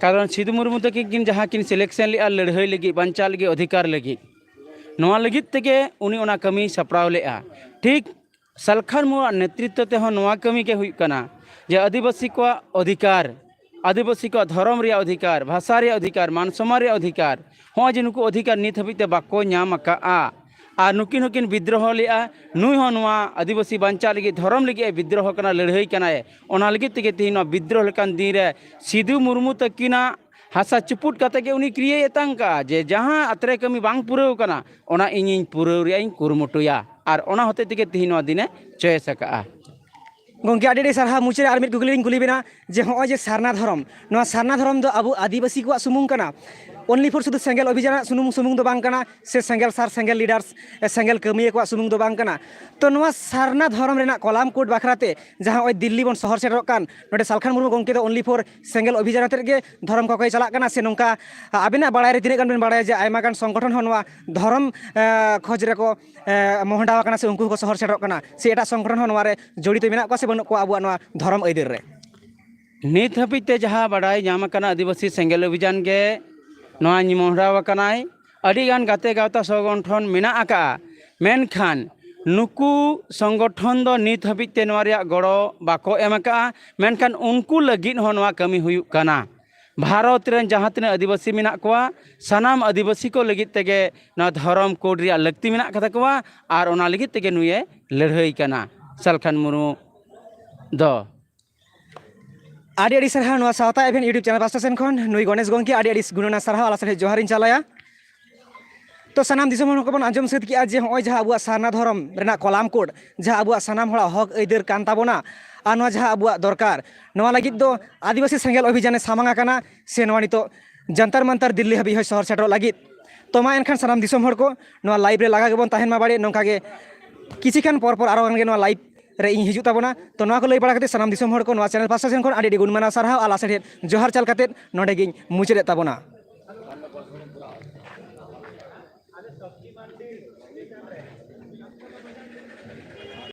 ᱠᱟᱨᱚᱱ ᱥᱤᱫᱩ ᱢᱩᱨᱢᱩ ᱛᱟᱹᱠᱤᱱ ᱠᱤᱱ ᱡᱟᱦᱟᱸ ᱠᱤᱱ ᱥᱤᱞᱮᱠᱥᱚᱱ ᱞᱮᱜᱼᱟ ᱞᱟᱹᱲᱦᱟᱹᱭ ᱞᱟᱹᱜᱤᱫ, ᱵᱟᱧᱪᱟᱣ ᱞᱟᱹᱜᱤᱫ, ᱚᱫᱷᱤᱠᱟᱨ ᱞᱟᱹᱜᱤᱫ, ᱱᱚᱣᱟ ᱞᱟᱹᱜᱤᱫ ᱛᱮᱜᱮ ᱩᱱᱤ ᱚᱱᱟ ᱠᱟᱹᱢᱤᱭ ᱥᱟᱯᱲᱟᱣ ᱞᱮᱜᱼᱟ᱾ ᱴᱷᱤᱠ ᱥᱟᱞᱠᱷᱟᱱ ᱢᱩᱨᱢᱩᱣᱟᱜ ᱱᱮᱛᱨᱤᱛᱛᱚ ᱛᱮᱦᱚᱸ ᱱᱚᱣᱟ ᱠᱟᱹᱢᱤ ᱜᱮ ᱦᱩᱭᱩᱜ ᱠᱟᱱᱟ ᱡᱮ ᱟᱹᱫᱤᱵᱟᱹᱥᱤ ᱠᱚᱣᱟᱜ ᱚᱫᱷᱤᱠᱟᱨ, ᱟᱹᱫᱤᱵᱟᱹᱥᱤ ᱠᱚᱣᱟᱜ ᱫᱷᱚᱨᱚᱢ ᱨᱮᱭᱟᱜ ᱚᱫᱷᱤᱠᱟᱨ, ᱵᱷᱟᱥᱟ ᱨᱮᱭᱟᱜ ᱚᱫᱷᱤᱠᱟᱨ, ᱢᱟᱱ ᱥᱚᱢᱢᱟᱱ ᱨᱮᱭᱟᱜ ᱚᱫᱷᱤᱠᱟᱨ, ᱦᱚᱸᱜᱼᱚᱭ ᱡᱮ ᱱᱩᱠᱩ ᱚᱫᱷᱤᱠᱟᱨ ᱱᱤᱛ ᱦᱟᱹᱵᱤᱡ ᱛᱮ ᱵᱟᱠᱚ ᱧᱟᱢ ᱟᱠᱟᱜᱼᱟ᱾ ᱟᱨ ᱱᱩᱠᱤᱱ ᱦᱚᱸᱠᱤᱱ ᱵᱤᱫᱽᱨᱚᱦᱚ ᱞᱮᱜᱼᱟ᱾ ᱱᱩᱭ ᱦᱚᱸ ᱱᱚᱣᱟ ᱟᱹᱫᱤᱵᱟᱹᱥᱤ ᱵᱟᱧᱪᱟᱣ ᱞᱟᱹᱜᱤᱫ, ᱫᱷᱚᱨᱚᱢ ᱞᱟᱹᱜᱤᱫ ᱮ ᱵᱤᱫᱽᱨᱚᱦᱚ ᱠᱟᱱᱟ, ᱞᱟᱹᱲᱦᱟᱹᱭ ᱠᱟᱱᱟᱭ᱾ ᱚᱱᱟ ᱞᱟᱹᱜᱤᱫ ᱛᱮᱜᱮ ᱛᱮᱦᱮᱧ ᱱᱚᱣᱟ ᱵᱤᱫᱽᱨᱚᱦᱚ ᱞᱮᱠᱟᱱ ᱫᱤᱱ ᱨᱮ ᱥᱤᱫᱩ ᱢᱩᱨᱢᱩ ᱛᱟᱹᱠᱤᱱᱟᱜ ᱦᱟᱥᱟ ᱪᱩᱯᱩᱫ ᱠᱟᱛᱮ ᱜᱮ ᱩᱱᱤ ᱠᱨᱤᱭᱟᱹᱭ ᱮᱛᱟᱝ ᱠᱟᱜᱼᱟ ᱡᱮ ᱡᱟᱦᱟᱸ ᱟᱛᱨᱮ ᱠᱟᱹᱢᱤ ᱵᱟᱝ ᱯᱩᱨᱟᱹᱣ ᱠᱟᱱᱟ, ᱚᱱᱟ ᱤᱧᱤᱧ ᱯᱩᱨᱟᱹᱣ ᱨᱮᱭᱟᱜ ᱤᱧ ᱠᱩᱨᱩᱢᱩᱴᱩᱭᱟ᱾ ᱟᱨ ᱚᱱᱟ ᱦᱚᱛᱮᱡ ᱛᱮᱜᱮ ᱛᱮᱦᱮᱧ ᱱᱚᱣᱟ ᱫᱤᱱᱮ ᱪᱚᱭᱮᱥ ᱟᱠᱟᱜᱼᱟ᱾ ᱜᱚᱢᱠᱮ, ᱟᱹᱰᱤ ᱟᱹᱰᱤ ᱥᱟᱨᱦᱟᱣ᱾ ᱢᱩᱪᱟᱹᱫ ᱨᱮ ᱟᱨ ᱢᱤᱫ ᱠᱩᱠᱞᱤ ᱞᱤᱧ ᱠᱩᱞᱤ ᱵᱮᱱᱟ ᱡᱮ ᱱᱚᱜᱼᱚᱭ ᱡᱮ ᱥᱟᱨᱱᱟ ᱫᱷᱚᱨᱚᱢ, ᱱᱚᱣᱟ ᱥᱟᱨᱱᱟ ᱫᱷᱚᱨᱚᱢ ᱫᱚ ᱟᱵᱚ ᱟᱹᱫᱤᱵᱟᱹᱥᱤ ᱠᱚᱣᱟᱜ ᱥᱩᱢᱩᱝ ᱠᱟᱱᱟ? ᱚᱱᱞᱤ ᱯᱷᱚᱨ ᱥᱩᱫᱷᱩ ᱥᱮᱸᱜᱮᱞ ᱚᱵᱷᱤᱡᱟᱱᱟᱜ ᱥᱩᱢᱩᱝ, ᱥᱩᱢᱩᱝ ᱫᱚ ᱵᱟᱝ ᱠᱟᱱᱟ, ᱥᱮ ᱥᱮᱸᱜᱮᱞ ᱥᱟᱨ, ᱥᱮᱸᱜᱮᱞ ᱞᱤᱰᱟᱨᱥ, ᱥᱮᱸᱜᱮᱞ ᱠᱟᱹᱢᱤᱭᱟᱹ ᱠᱚᱣᱟᱜ ᱥᱩᱢᱩᱝ ᱫᱚ ᱵᱟᱝ ᱠᱟᱱᱟ᱾ ᱛᱚ ᱱᱚᱣᱟ ᱥᱟᱨᱱᱟ ᱫᱷᱚᱨᱚᱢ ᱨᱮᱱᱟᱜ ᱠᱚᱞᱟᱢ ᱠᱳᱰ ᱵᱟᱠᱷᱨᱟ ᱛᱮ ᱡᱟᱦᱟᱸ ᱱᱚᱜᱼᱚᱭ ᱫᱤᱞᱞᱤ ᱵᱚᱱ ᱥᱚᱦᱚᱨ ᱥᱮᱴᱮᱨᱚᱜ ᱠᱟᱱ, ᱱᱚᱰᱮ ᱥᱟᱞᱠᱷᱟᱱ ᱢᱩᱨᱢᱩ ᱜᱚᱢᱠᱮ ᱫᱚ ᱚᱱᱞᱤ ᱯᱷᱚᱨ ᱥᱮᱸᱜᱮᱞ ᱚᱵᱷᱤᱡᱟᱱ ᱟᱛᱮᱫ ᱜᱮ ᱫᱷᱚᱨᱚᱢ ᱠᱚ ᱠᱚᱭ ᱪᱟᱞᱟᱜ ᱠᱟᱱᱟ, ᱥᱮ ᱱᱚᱝᱠᱟ ᱟᱵᱮᱱᱟᱜ ᱵᱟᱲᱟᱭ ᱨᱮ ᱛᱤᱱᱟᱹᱜ ᱜᱟᱱ ᱵᱮᱱ ᱵᱟᱲᱟᱭᱟ ᱡᱮ ᱟᱭᱢᱟ ᱜᱟᱱ ᱥᱚᱝᱜᱚᱴᱷᱚᱱ ᱦᱚᱸ ᱱᱚᱣᱟ ᱫᱷᱚᱨᱚᱢ, ᱮ, ᱠᱷᱚᱡᱽ ᱨᱮᱠᱚ, ᱮ, ᱢᱚᱦᱰᱟᱣ ᱟᱠᱟᱱᱟ ᱥᱮ ᱩᱱᱠᱩ ᱦᱚᱸᱠᱚ ᱥᱚᱦᱚᱨ ᱥᱮᱴᱮᱨᱚᱜ ᱠᱟᱱᱟ, ᱥᱮ ᱮᱴᱟᱜ ᱥᱚᱝᱜᱚᱴᱷᱚᱱ ᱦᱚᱸ ᱱᱚᱣᱟ ᱨᱮ ᱡᱚᱲᱤᱛᱚ ᱢᱮᱱᱟᱜ ᱠᱚᱣᱟ ᱥᱮ ᱵᱟᱹᱱᱩᱜ ᱠᱚᱣᱟ ᱟᱵᱚᱣᱟᱜ ᱱᱚᱣᱟ ᱫᱷᱚᱨᱚᱢ ᱟᱹᱭᱫᱟᱹᱨ ᱨᱮ? ᱱᱤᱛ ᱦᱟᱹᱵᱤᱡ ᱛᱮ ᱡᱟᱦᱟᱸ ᱵᱟᱰᱟᱭ ᱧᱟᱢ ᱟᱠᱟᱱᱟ, ᱟᱹᱫᱤᱵᱟᱹᱥᱤ ᱥᱮᱸᱜᱮᱞ ᱚᱵᱷᱤᱡᱟᱱ ᱜᱮ ᱱᱚᱣᱟ ᱢᱚᱦᱰᱟᱣ ᱟᱠᱟᱱᱟᱭ᱾ ᱟᱹᱰᱤ ᱜᱟᱱ ᱜᱟᱛᱮ ᱜᱟᱶᱛᱟ ᱥᱚᱝᱜᱚᱴᱷᱚᱱ ᱢᱮᱱᱟᱜ ᱟᱠᱟᱜᱼᱟ, ᱢᱮᱱᱠᱷᱟᱱ ᱱᱩᱠᱩ ᱥᱚᱝᱜᱚᱴᱷᱚᱱ ᱫᱚ ᱱᱤᱛ ᱦᱟᱹᱵᱤᱡ ᱛᱮ ᱱᱚᱣᱟ ᱨᱮᱭᱟᱜ ᱜᱚᱲᱚ ᱵᱟᱠᱚ ᱮᱢ ᱟᱠᱟᱜᱼᱟ᱾ ᱢᱮᱱᱠᱷᱟᱱ ᱩᱱᱠᱩ ᱞᱟᱹᱜᱤᱫ ᱦᱚᱸ ᱱᱚᱣᱟ ᱠᱟᱹᱢᱤ ᱦᱩᱭᱩᱜ ᱠᱟᱱᱟ᱾ ᱵᱷᱟᱨᱚᱛ ᱨᱮᱱ ᱡᱟᱦᱟᱸ ᱛᱤᱱᱟᱹᱜ ᱟᱹᱫᱤᱵᱟᱹᱥᱤ ᱢᱮᱱᱟᱜ ᱠᱚᱣᱟ, ᱥᱟᱱᱟᱢ ᱟᱹᱫᱤᱵᱟᱹᱥᱤ ᱠᱚ ᱞᱟᱹᱜᱤᱫ ᱛᱮᱜᱮ ᱱᱚᱣᱟ ᱫᱷᱚᱨᱚᱢ ᱠᱳᱰ ᱨᱮᱭᱟᱜ ᱞᱟᱹᱠᱛᱤ ᱢᱮᱱᱟᱜ ᱟᱠᱟᱫ ᱛᱟᱠᱚᱣᱟ, ᱟᱨ ᱚᱱᱟ ᱞᱟᱹᱜᱤᱫ ᱛᱮᱜᱮ ᱱᱩᱭᱮ ᱞᱟᱹᱲᱦᱟᱹᱭ ᱠᱟᱱᱟ, ᱥᱟᱞᱠᱷᱟᱱ ᱢᱩᱨᱢᱩ ᱫᱚ᱾ ᱟᱹᱰᱤ ᱟᱹᱰᱤ ᱥᱟᱨᱦᱟᱣ ᱱᱚᱣᱟ ᱥᱟᱶᱛᱟ ᱮᱵᱷᱮᱱ YouTube ᱪᱮᱱᱮᱞ ᱯᱟᱥᱴᱟ ᱥᱮᱱ ᱠᱷᱚᱱ ᱱᱩᱭ ᱜᱚᱱᱮᱥ ᱜᱚᱢᱠᱮ ᱟᱹᱰᱤ ᱟᱹᱰᱤ ᱜᱩᱱᱟᱹᱱᱟ ᱥᱟᱨᱦᱟᱣ ᱟᱨ ᱞᱟᱥᱟᱲᱦᱮᱫ ᱡᱚᱦᱟᱨᱤᱧ ᱪᱟᱞᱟᱭᱟ᱾ ᱛᱚ ᱥᱟᱱᱟᱢ ᱫᱤᱥᱚᱢ ᱦᱚᱲ ᱠᱚᱵᱚᱱ ᱟᱸᱡᱚᱢ ᱥᱟᱹᱛ ᱠᱮᱜᱼᱟ ᱡᱮ ᱱᱚᱜᱼᱚᱭ ᱡᱟᱦᱟᱸ ᱟᱵᱚᱣᱟᱜ ᱥᱟᱨᱱᱟ ᱫᱷᱚᱨᱚᱢ ᱨᱮᱱᱟᱜ ᱠᱚᱞᱟᱢ ᱠᱳᱰ, ᱡᱟᱦᱟᱸ ᱟᱵᱚᱣᱟᱜ ᱥᱟᱱᱟᱢ ᱦᱚᱲᱟᱜ ᱦᱚᱠ ᱟᱹᱭᱫᱟᱹᱨ ᱠᱟᱱ ᱛᱟᱵᱚᱱᱟ, ᱟᱨ ᱱᱚᱣᱟ ᱡᱟᱦᱟᱸ ᱟᱵᱚᱣᱟᱜ ᱫᱚᱨᱠᱟᱨ, ᱱᱚᱣᱟ ᱞᱟᱹᱜᱤᱫ ᱫᱚ ᱟᱹᱫᱤᱵᱟᱹᱥᱤ ᱥᱮᱸᱜᱮᱞ ᱚᱵᱷᱤᱡᱟᱱᱮ ᱥᱟᱢᱟᱝ ᱟᱠᱟᱱᱟ, ᱥᱮ ᱱᱚᱣᱟ ᱱᱤᱛᱚᱜ ᱡᱟᱱᱛᱟᱨ ᱢᱟᱱᱛᱟᱨ ᱫᱤᱞᱞᱤ ᱦᱟᱹᱵᱤᱡ ᱦᱚᱸᱭ ᱥᱚᱦᱚᱨ ᱥᱮᱴᱮᱨᱚᱜ ᱞᱟᱹᱜᱤᱫ᱾ ᱛᱚ ᱢᱟ ᱮᱱᱠᱷᱟᱱ ᱥᱟᱱᱟᱢ ᱫᱤᱥᱚᱢ ᱦᱚᱲ ᱠᱚ ᱱᱚᱣᱟ ᱞᱟᱭᱤᱵᱷ ᱨᱮ ᱞᱟᱜᱟ ᱜᱮᱵᱚᱱ ᱛᱟᱦᱮᱱ ᱢᱟ ᱵᱟᱲᱮ, ᱱᱚᱝᱠᱟ ᱜᱮ ᱠᱤᱪᱷᱤ ᱠᱷᱟᱱ ᱯᱚᱨ ᱯᱚᱨ ᱟᱨᱚ ᱜᱟᱱ ᱜᱮ ᱱᱚᱣᱟ ᱞᱟᱭᱤᱵᱷ ᱨᱮ ᱤᱧ ᱦᱤᱡᱩᱜ ᱛᱟᱵᱚᱱᱟ᱾ ᱛᱚ ᱱᱚᱣᱟ ᱠᱚ ᱞᱟᱹᱭ ᱵᱟᱲᱟ ᱠᱟᱛᱮ ᱥᱟᱱᱟᱢ ᱫᱤᱥᱚᱢ ᱦᱚᱲ ᱠᱚ ᱱᱚᱣᱟ ᱪᱮᱱᱮᱞ ᱯᱟᱥᱴᱟ ᱥᱮᱱ ᱠᱷᱚᱱ ᱟᱹᱰᱤ ᱟᱹᱰᱤ ᱜᱩᱱ ᱢᱟᱱᱟᱣ ᱥᱟᱨᱦᱟᱣ ᱟᱨ ᱞᱟᱥᱟᱲᱦᱮᱫ ᱡᱚᱦᱟᱨ ᱪᱟᱞ ᱠᱟᱛᱮ ᱱᱚᱰᱮ ᱜᱤᱧ ᱢᱩᱪᱟᱹᱫ ᱮᱫ ᱛᱟᱵᱚᱱᱟ᱾